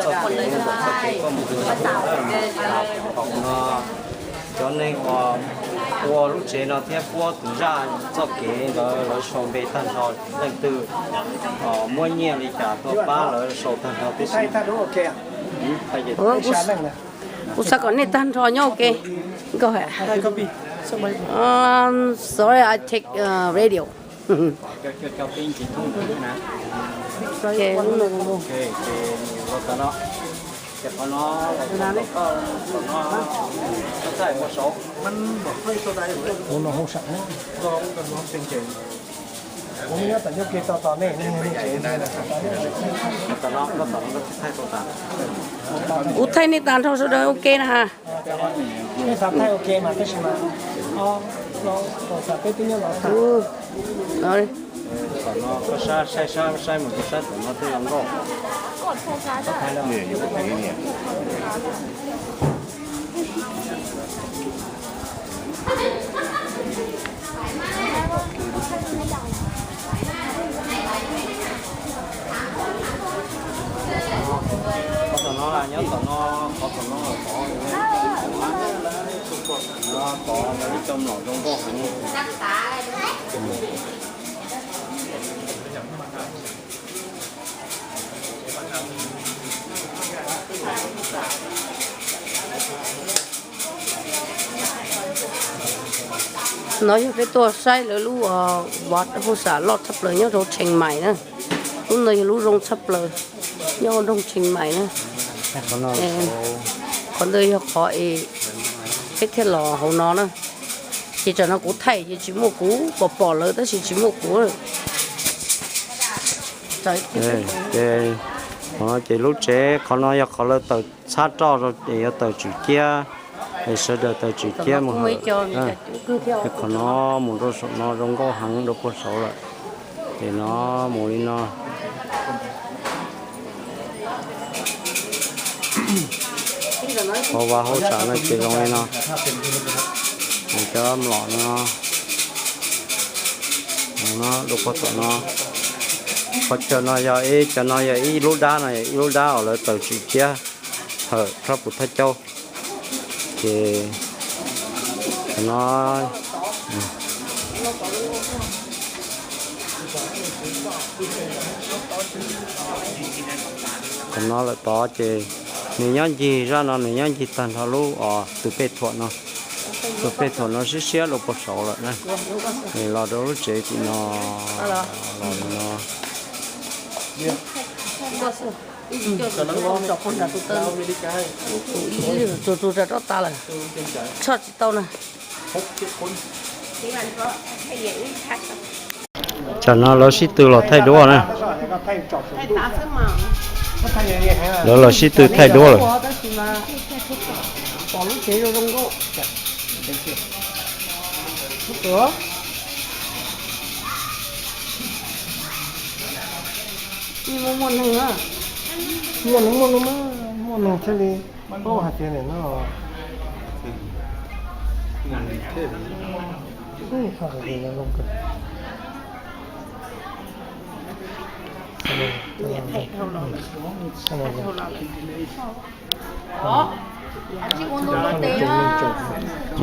txoj kev, txoj kev koj mus tom no, cov neeg uas ua lub tsev no thiab puab tus zaj txoj kev ntawd lawv sau npe tag nrho, leej twg muab nyiaj li cas tuaj pab lawv sau tag nrho tib si. Kuv xav kom nej tag nrho nyob ua ke. Go ahead. Um, sorry, I take uh, radio. Kuv thaij nej tag nrho sawv daws ua ke na ha. No yog peb tuaj saib lawv lub, ua, hauj sam loj tshaj plaws nyob rau Tsheej Maim na. Lub no yog lub zoo tshaj plaws nyob nroog Tsheej Maim na. Qhov ntawd yog qhov es peb thiaj los hauv no na. Ces tsam no kuv thaij ces tsis muaj kuv, pom pom lawv tab sis tsis muaj kuv. Ces lub tsev qhov no yog qhov lawv tawm txhab roj rau es yuav tawm tswm ciab, es sawv daws tawm tswm ciab mus hawm. Qhov no mus rau saum no zoo nkauj heev rau puag saud lawm. Ces no mus li no. Qhov vaj hauj sam no ces zoo li no. Cov mlom no, no rau puag tom no. Qhov chaw no yog ib, cov no yog ib lub dab no, ib lub dab uas lawv tawm tswm ciab hawm rab puv thaj caub. Ces no Qhov no lawm tod ces nws nyob ncig zaj no, nws nyob ncig tag nrho lub, os, tus pej thuam no. Tus pej thuam no siab siab rau puag saud lawm na. Nws los rau lub tsev tim no, los no. Tsuag tsuag rau rab tas lawm, tshoj tsis tau na. Tsam no lawv sib tw los thaij duab na. Lawv los sib tw thaij duab lawm. Muaj neeg, muaj neeg, muaj neeg thiaj li paub hais tias nim no zoo kawg.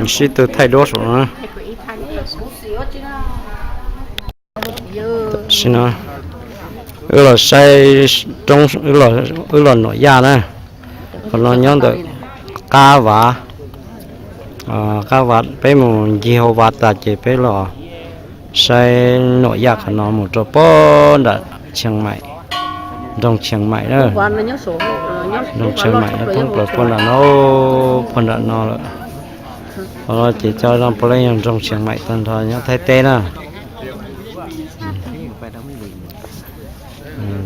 Sib tw thaij duab saum no. Tam sim no wb los saib roob, wb los nuam yaj na. Qhov no nyob ntawm qab vav, qab vav peb mus ncig hauv vav tas ces peb los saib nuam yaj qhov no mus rau puag nram Chiang Mai, nroog Chiang Mai na. Nroog Chiang Mai no thoob plaws puag nram no, puag nram no lawm. Qhov no ces cov no puav leej yog nroog Chiang Mai tag nrho nyob Thaib teb na.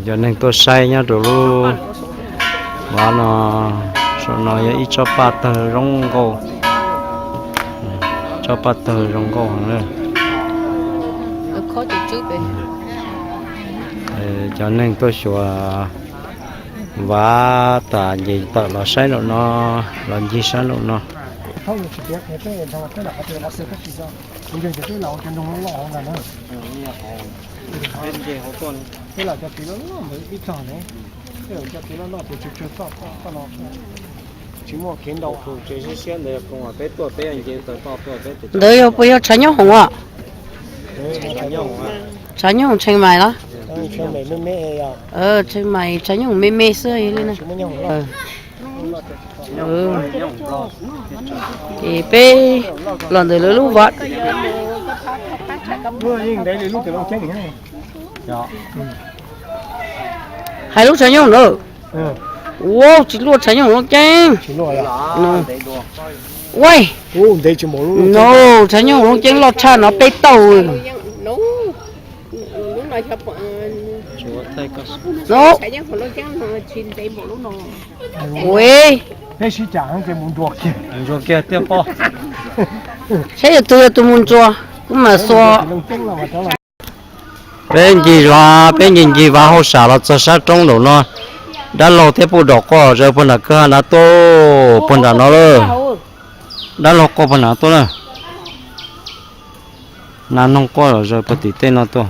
Cov neeg tuaj saib nyob rau lub vav no, saum no yog ib tsob paj tawg zoo nkauj, tsob paj tawg zoo nkauj heev na. Cov neeg tuaj xyuas vav tas ces tawm los saib nraum no, los ncig saib nraum no. Ntawd yog puas yog tshav nyooj hoom os? Tshav nyooj hoom Tsheej Maim los? Tsheej Maim tshav nyooj hoom me me xwb li na. Ces peb los ntawm lawv lub vav, hais lub tshav nyooj ntawd. Ua tsis luaj, tshav nyooj Looj Ceeb. Ua, no tshav nyooj Looj Ceeb loj tshaj no peb tauj. No, ua, saib yog tus yog tus mus ntsuas, kuv mam xuas. Peb ncig zos, peb ncig ncig vav hauj sam los txog sab roob nraum no. Dab laug thiab puj dom quaj zaws puag nram kwj ha nrad tuaj, puag nram no lawm. Dab laug quaj puag nram tuaj na. Nas noog quaj los zaws puag tim tej no tuaj.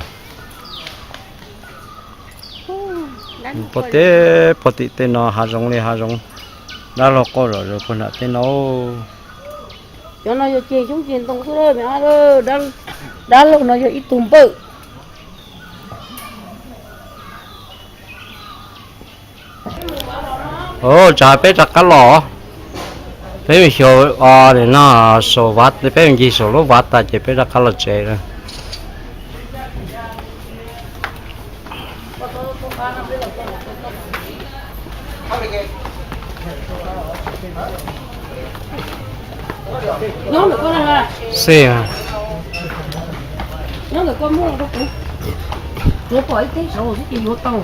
Puag teb, puag tim tej no hav zoov li hav zoov. Dab laug qoj zom zaws puag nram teb no. Cov no yog ceg xyoob ceg ntoo xwb, dab laug no yog ib tug npawj. Tsam peb rov qab los, peb mus xyuas no saum vav, peb mus ncig saum lub vav tas ces peb rov qab los tsev. Xij, nyob ntawm koj muab los rau kuv, kuv pom ib teb saud xwb ces yuav tau.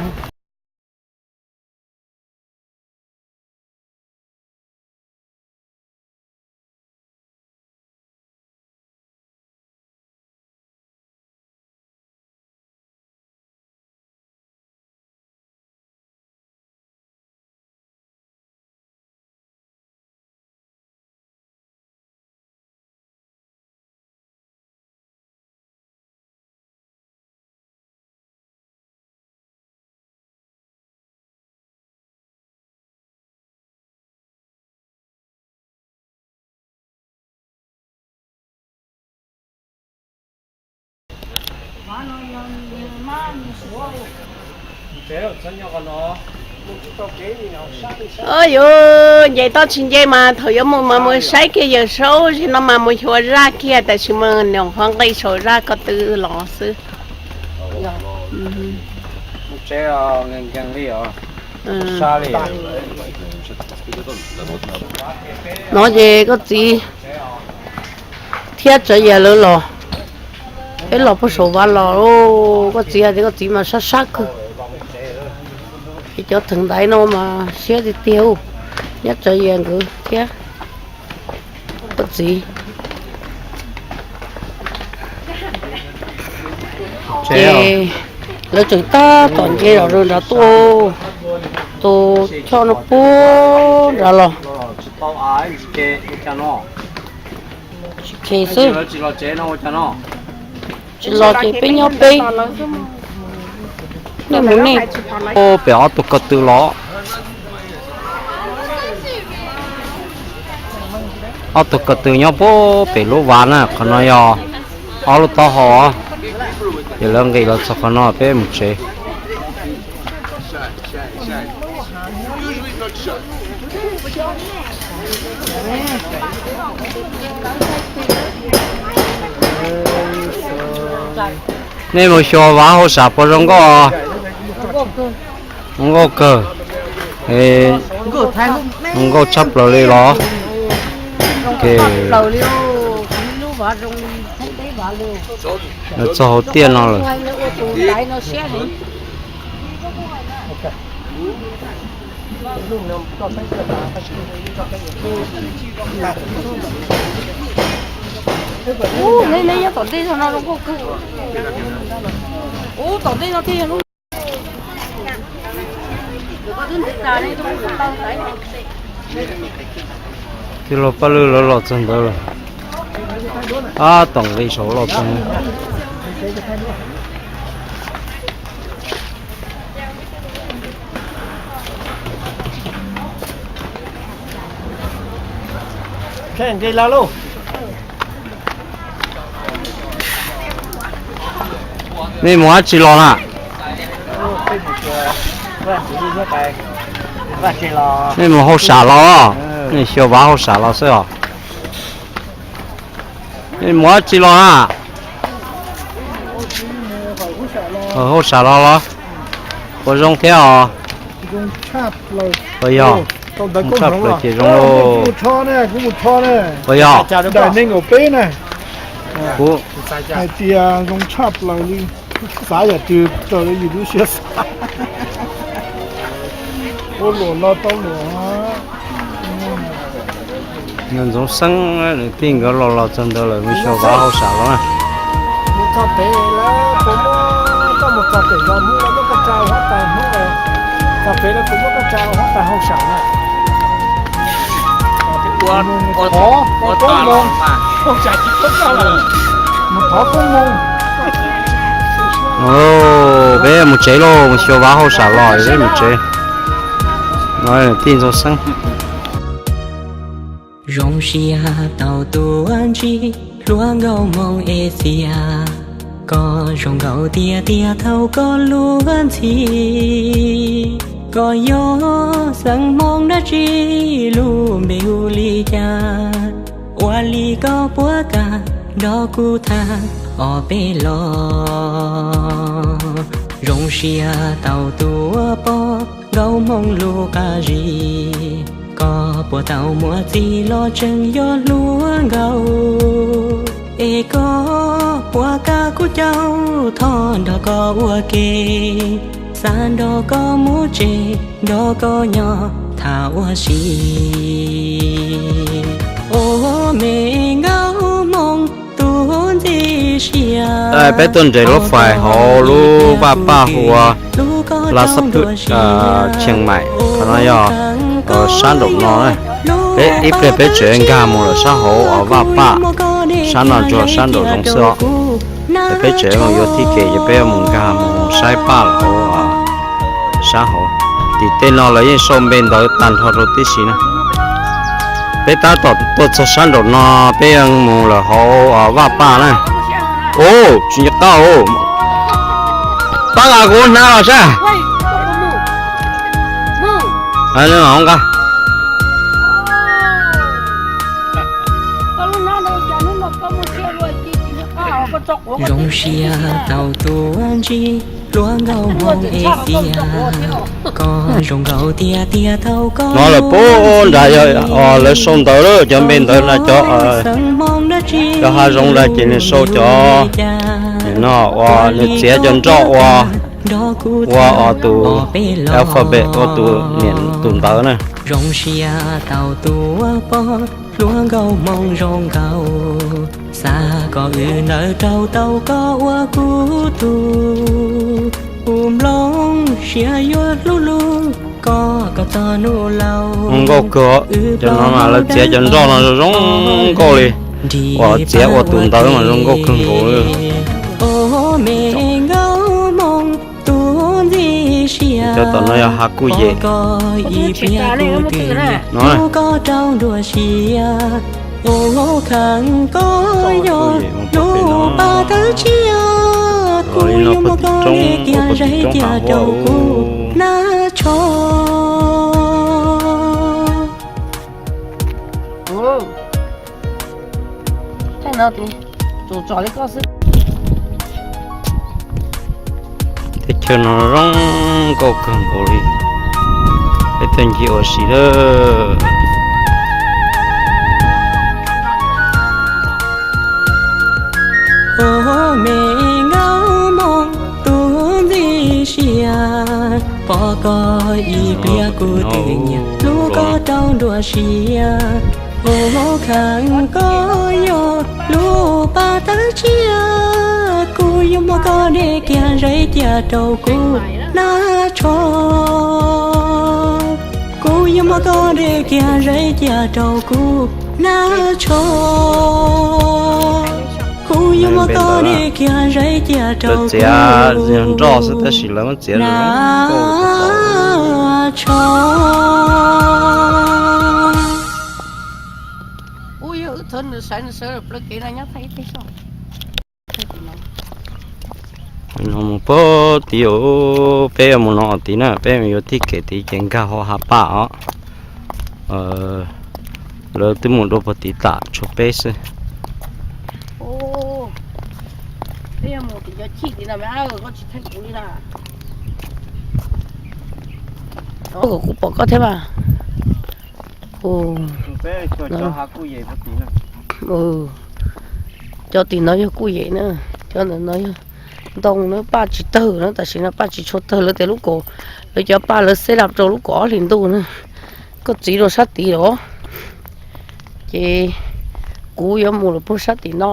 Yuav nce toj tsis nce mas thaum yuav mus mas mus saib kiag Yawm Saub, zaum no mas mus xyuas zaj kiag, tam sim mas nyuam qhuav nqis saum zaj ko tw los xwb. No ces koj txiv thiab Tsawv Yas lawv los, peb los puag saum vav los, koj txiv hais tias koj txiv mas sab sab kawg. Es cov theem ntaiv no mas siab tiag tiag, nyob Tsawv Yas nkawd thiab koj txiv. Ces lawv tseem tab tom nce zom zaws nrad tuaj, tus choj no puag nrad los. Tsis khes xwb. Tsis los ces peb nyob peb, nej mus nej. Pem ob tug ko tw los. Ob tug ko tw nyob puag pem lub vav na, qhov no yog ob lub taub hau. Ces lawv nqis los txog qhov no peb mus tsev. Nej mus xyuas vav hauj sam puas zoo nkauj? Zoo nkauj kawg. Zoo nkauj tshaj plaws li los. Ces txog hauv tiaj no lawm. Ub, neb nyob tom ntej no zoo nkauj kawg. Ub, tom ntej no thiaj yog lub. Tij laug Paj Lwj lawv los txog ntawd lawm. Ab, tom nqi saud los txog. Nej mus dab tsi los na? Nej mus hauj sam los? Nej xyuas vav hauj sam los xwb os. Nej mus dab tsi los na? Hauj sam los los? Puas zoo thiab os? Puas yog? Zoo tshaj plaws ces zoo lauj. Puas yog? Kuv hais tias zoo tshaj plaws li, xav yam twg raws li yus lub siab xav. Ua luam los tau luam. Ntxoov Xeeb nws tij nkawd los los txog ntawd lawm, mus xyuas vav hauj sam los na. Peb mus tsev lauj, mus xyuas vav hauj sam los peb mus tsev. No tij Ntxoov Xeeb. Zoo siab tau tuaj ntsib hluas nkauj Hmoob Axias, koj zoo nkauj tiag tiag thaum koj luag ntxhi. Koj yog xeem Hmoob dab tsi, lub npe hu li cas? Ua li koj puas kam nrog kuv tham ob peb lo? Zoo siab tau tuaj pom nkauj Hmoob lub qab zib, koj puas tau muaj txiv los tseem yog hluas nkauj? Es koj puas kam kuv caum thov nrog koj ua ke, xav nrog koj mus tsev, nrog koj nyob tham ua si. Ua me nkauj Hmoob tus ntxim siab. Peb tuaj nres lub fais hauv lub vaj paj hu ua Las Xab Phwj, Tsheej Maim, qhov no yog sab nraum no na. Peb ib pliag peb tseem nkag mus lawm sab hauv vaj paj, sab no tsuas sab nraum zoov xwb os. Ces peb tseem yuav thib kev ces peb yuav mus nkag mus saib paj lawm hauv sab hauv. Tim tej no lawv yeej sau npe ntawv tag nrho rau tib si na. Peb tab tom tuaj txog sab nraum no, peb yuav mus lawm hauv vaj paj na. Ub, tsis nco qab. Pab nqa kuv hnab los saib. Nqa. Zoo siab tau tuaj ntsib hluas nkauj Hmoob Axias, koj zoo nkauj tiag tiag thaum koj. No lawm puag nrad yog lawv sau ntawv lawm, cov npe ntawv na, cov, cov hav zoov ntawd ces nws sau cov, no uas nws txiav cov nroj ua, ua tus alphabet, ua tus niam tus ntawv na. Zoo siab tau tuaj pom hluas nkauj Hmoob zoo nkauj, xav kom wb ntawd rau tau koj ua kuv tug. Kuv nplooj siab yuav hlub hlub koj kom txog hnub laus. Zoo nkauj kawg, cov no mas lawv txiav cov nroj no zoo nkauj li, uas txiav ua tus ntawv mas zoo nkauj kawg nkaus li. Ua me nkauj Hmoob tus ntxim siab, cov tom no yog hav kuj yem no. Koj rau nruab siab, ua kheev koj yog lub paj tawb tshiab, kuv yuav muab koj de kiag zais cia rau kuv hnab tsho. Teb chaws no zoo nkauj kawg nkaus li, peb tuaj ncig ua si lawm. Ua me nkauj Hmoob tus ntxim siab, pom koj ib pliag kuv twb nyiam hlub koj rau nruab siab. Ua kheev koj yog lub paj tawb tshiab, kuv yuav muab koj de kiag zais cia rau kuv hnab tsho. Kuv yuav muab koj de kiag zais cia rau kuv hnab tsho. Kuv yuav muab koj de kiag zais cia rau kuv hnab tsho. Mus pog tid, peb yuav mus no tid na, peb yuav thib kev tid ces nkag hauv hav paj os. Lawv twb mus dua pog tid tas tshuav peb xwb. Kuv pom koj thiab mas. Cov tim no yog kuj yem na, cov ntawm no yog ntoo na, paj tsis tawg na, tam sim no paj tsis tshua tawg, lawv tias lub kaum, lawv cov paj lawv xeb laj rau lub kaum ob hlis ntuj na. Koj txiv rau sab tid los, ces kuv yuav mus lawm puag sab tim no.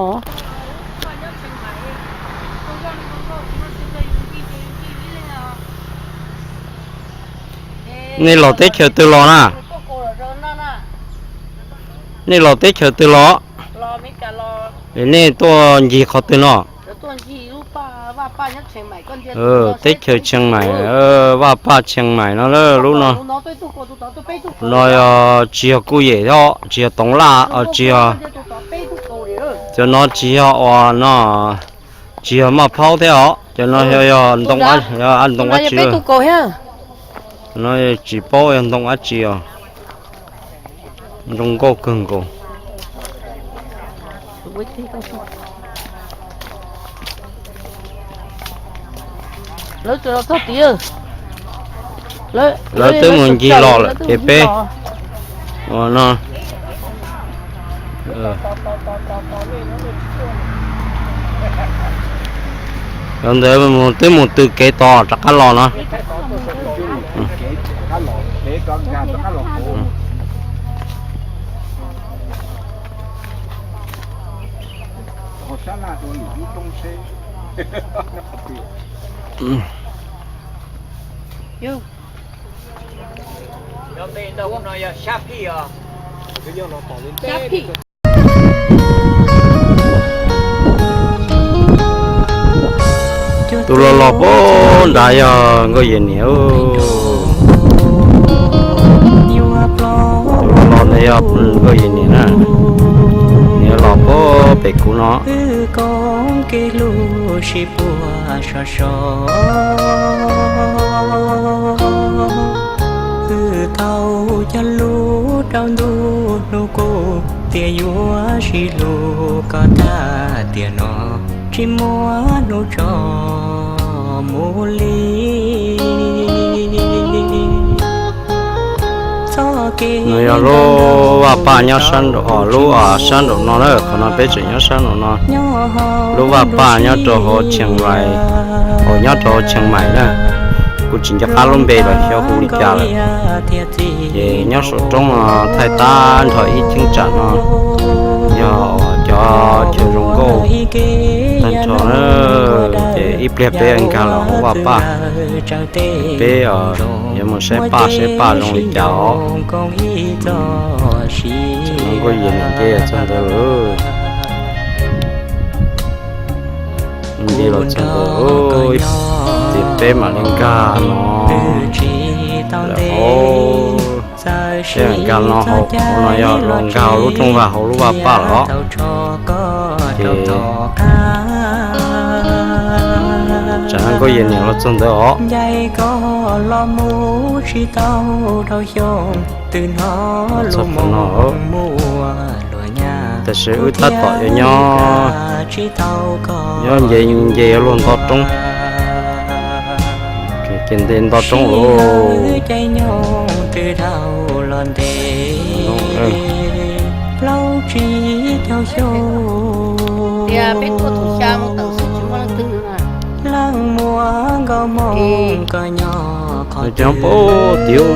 Nej los teb chaws twg los na? Nej los teb chaws twg los? Nej tuaj ncig qhov twg no? Teb chaws Tsheej Maim, Vaj Paj Tsheej Maim no lawm lub no. No yog tsis yog Kuj Yem thiab, tsis yog Toov Laj, tsis yog, cov no tsis yog uas no, tsis yog Maj Phaub thiab os, cov no yog Ntoo Ab Tsi. No tsis paub yog Ntoo Ab Tsi os. Zoo nkauj kawg nkaus. Lawv twb mus ncig los lawm ces peb ua no. Cov ntawd twb mus tw kev tos rov qab los no. Tus los los pem nrad yog Nkauj Yim niam. Tus los los ntawd yog Nkauj Yim niam na. Niam los pem kuv no. Wb tau cog lus rau ntuj hnub kuj tias yuav sib hlub, koj tag tiam no tsis muaj hnub tso mus li. No yog lub vaj paj nyob sab nraum, lub sab nraum no na, qhov no peb tseem nyob sab nraum no. Lub vaj paj nyob rau hauv Tsheej Maim, uas nyob rau hauv Tsheej Maim na. Kuv tsis nco qab lub npe los xyov hu li cas lawm. Ces nyob saum roob no thaij tag nrho ib cheeb tsam no, yog cov chaw zoo nkauj tag nrho na. Ces ib pliag peb nkag los hauv vaj paj, peb yuav mus saib paj, saib paj zoo li cas os. Tseem no Nkauj Yim niam ces txog ntawd lawm. Nti los txog ntawd, ces peb mam li nkag no. Lawm hauv, peb nkag no hauv, hauv no yog los nkag hauv lub rooj vag hauv lub vaj paj lawm os. Ces tsam no Nkauj Yim niam los txog ntawd os. Txog qhov no, tam sim wb tab tom yuav nyob, nyob nce nce yuav luag nto roob, ces nce nto roob lauj. Cov pab tiag,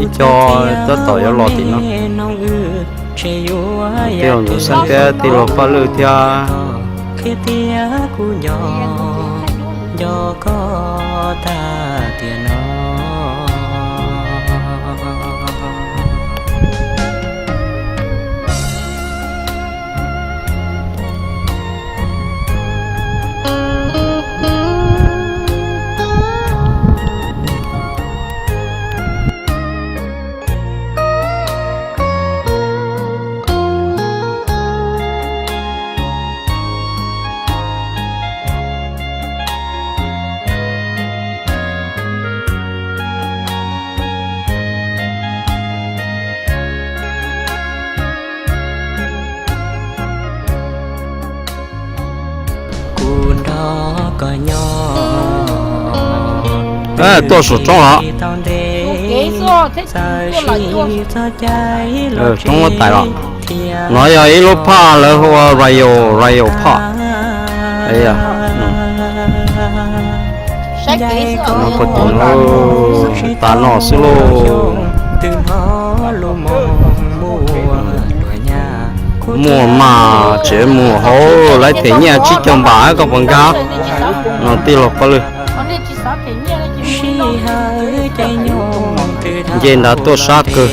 ib co tab tom yuav los tim no. Tej laus Ntxoov Xeeb thiab tij laug Paj Lwj thiab. Tuaj saum roob los. Roob muab tais los. No yog ib lub phaj lawv hu ua Royal, Royal Park. Poj tim no tas no xwb lauj. Muaj mas tseem muaj hauv, lawv them nyiaj tsib caug npam koj puas nkag? No tij laug Paj Lwj. Nce nrad tuaj sab kawg.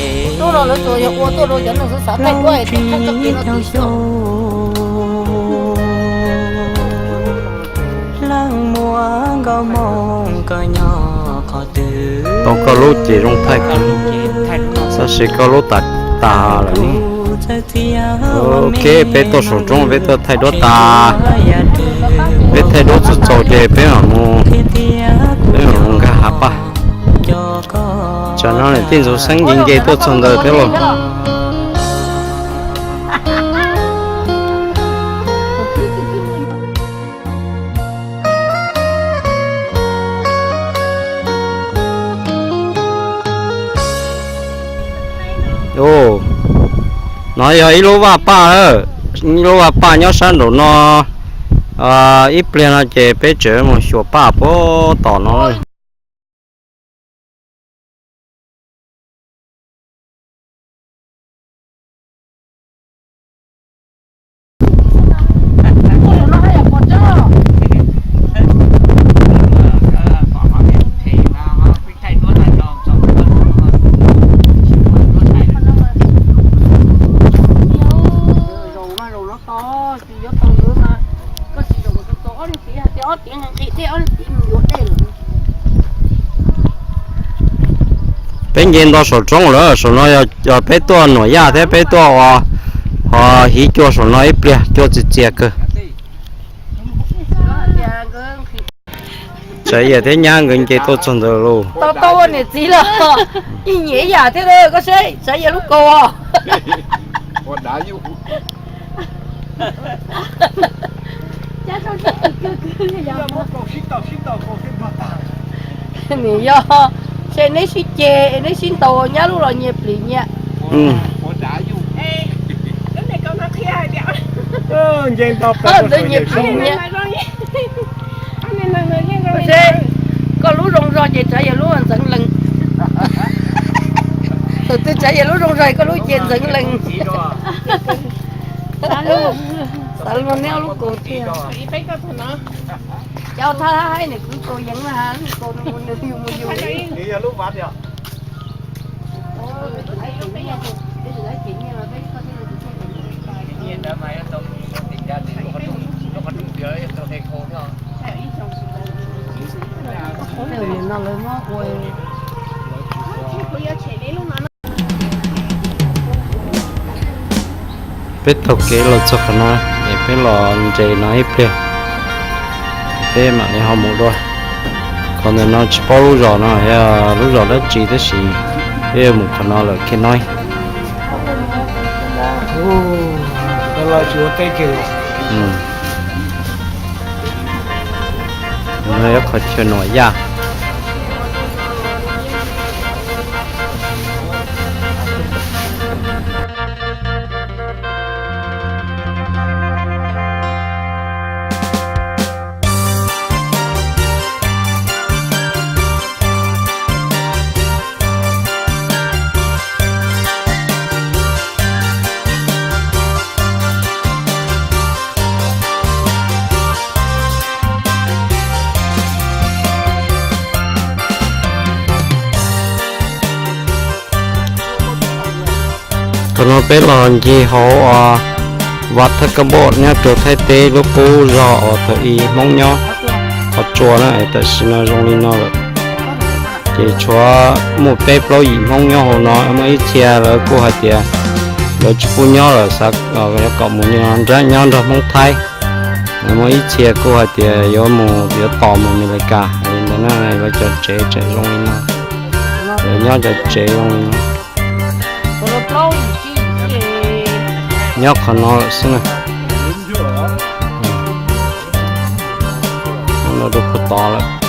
Tau koj lub ces zoo thaij, tab sis koj lub tas tas lawm. Ok, peb tuaj saum roob peb tuaj thaij duab tas, peb thaij duab txaus txaus ces peb mam mus, peb mam mus nkag hav paj. Tsam no niam tij ntxhua xeeb nce nce tuaj txog ntawd thiab lauj. No yog ib lub vaj paj, ib lub vaj paj nyob sab nraum no. Ib pliag no ces peb tseem mus xyuas paj puag tom no. Peb nce nto saum roob lawm, saum no yog peb tuaj nuam yaj thiab peb tuaj ua, ho hiv cua saum no ib pliag, cua txias txias kawg. Tsav Yias thiab nyab nkawd nce tuaj txog ntawd lauj. Tau tau ua niam txiv los ib nyiam ib yam thiab, koj saib Tsav Yias lub kaus. Nws yog, ntshe neb sib ceg neb sib ntaus nyab lub los nyias plim nyias. Ntawd nyias plim nyias. Koj lub zoo zog ces Tsav Yias lub ntxeev lees. Tus twg Tsav Yias lub zoo zog koj lub ces ntxeev lees. Xav luag neb ob lub kaus tiag. Cov thab hais nws kwv kaus yeev na, lub kaus nws mus nws yug mus yug. Peb taug kev los txog qhov no es peb los nres no ib pliag, peb mam li ho mus dua. Qhov ntawm no tsis paub lub zos no yog lub zos dab tsi tab sis peb yuav mus qhov no lawm kiag no. No yog qhov chaw nuam yaj. Qhov no peb los ncig hauv Vaj Thaj Kab Npoj nyob rau Thaib teb lub qub zog uas thaum ub Hmoob nyob qhov tsua na, tam sim no zoo li no lawm. Ces tshuav muaj peb plaub yim Hmoob nyob hauv no, muaj ib txhia lawv kuj hais tias lawv tsis pub nyob lawm, xav kom mus nyob nrog Hmoob Thaib. Muaj ib txhia kuj hais tias yuav mus, yuav tos mus Amelikas li ntawd na. Lawv cov tsev tseem zoo li no, lawv nyob cov tsev zoo li no. Nyob qhov no lawm xwb na. Nyob no rau puag tod lawm.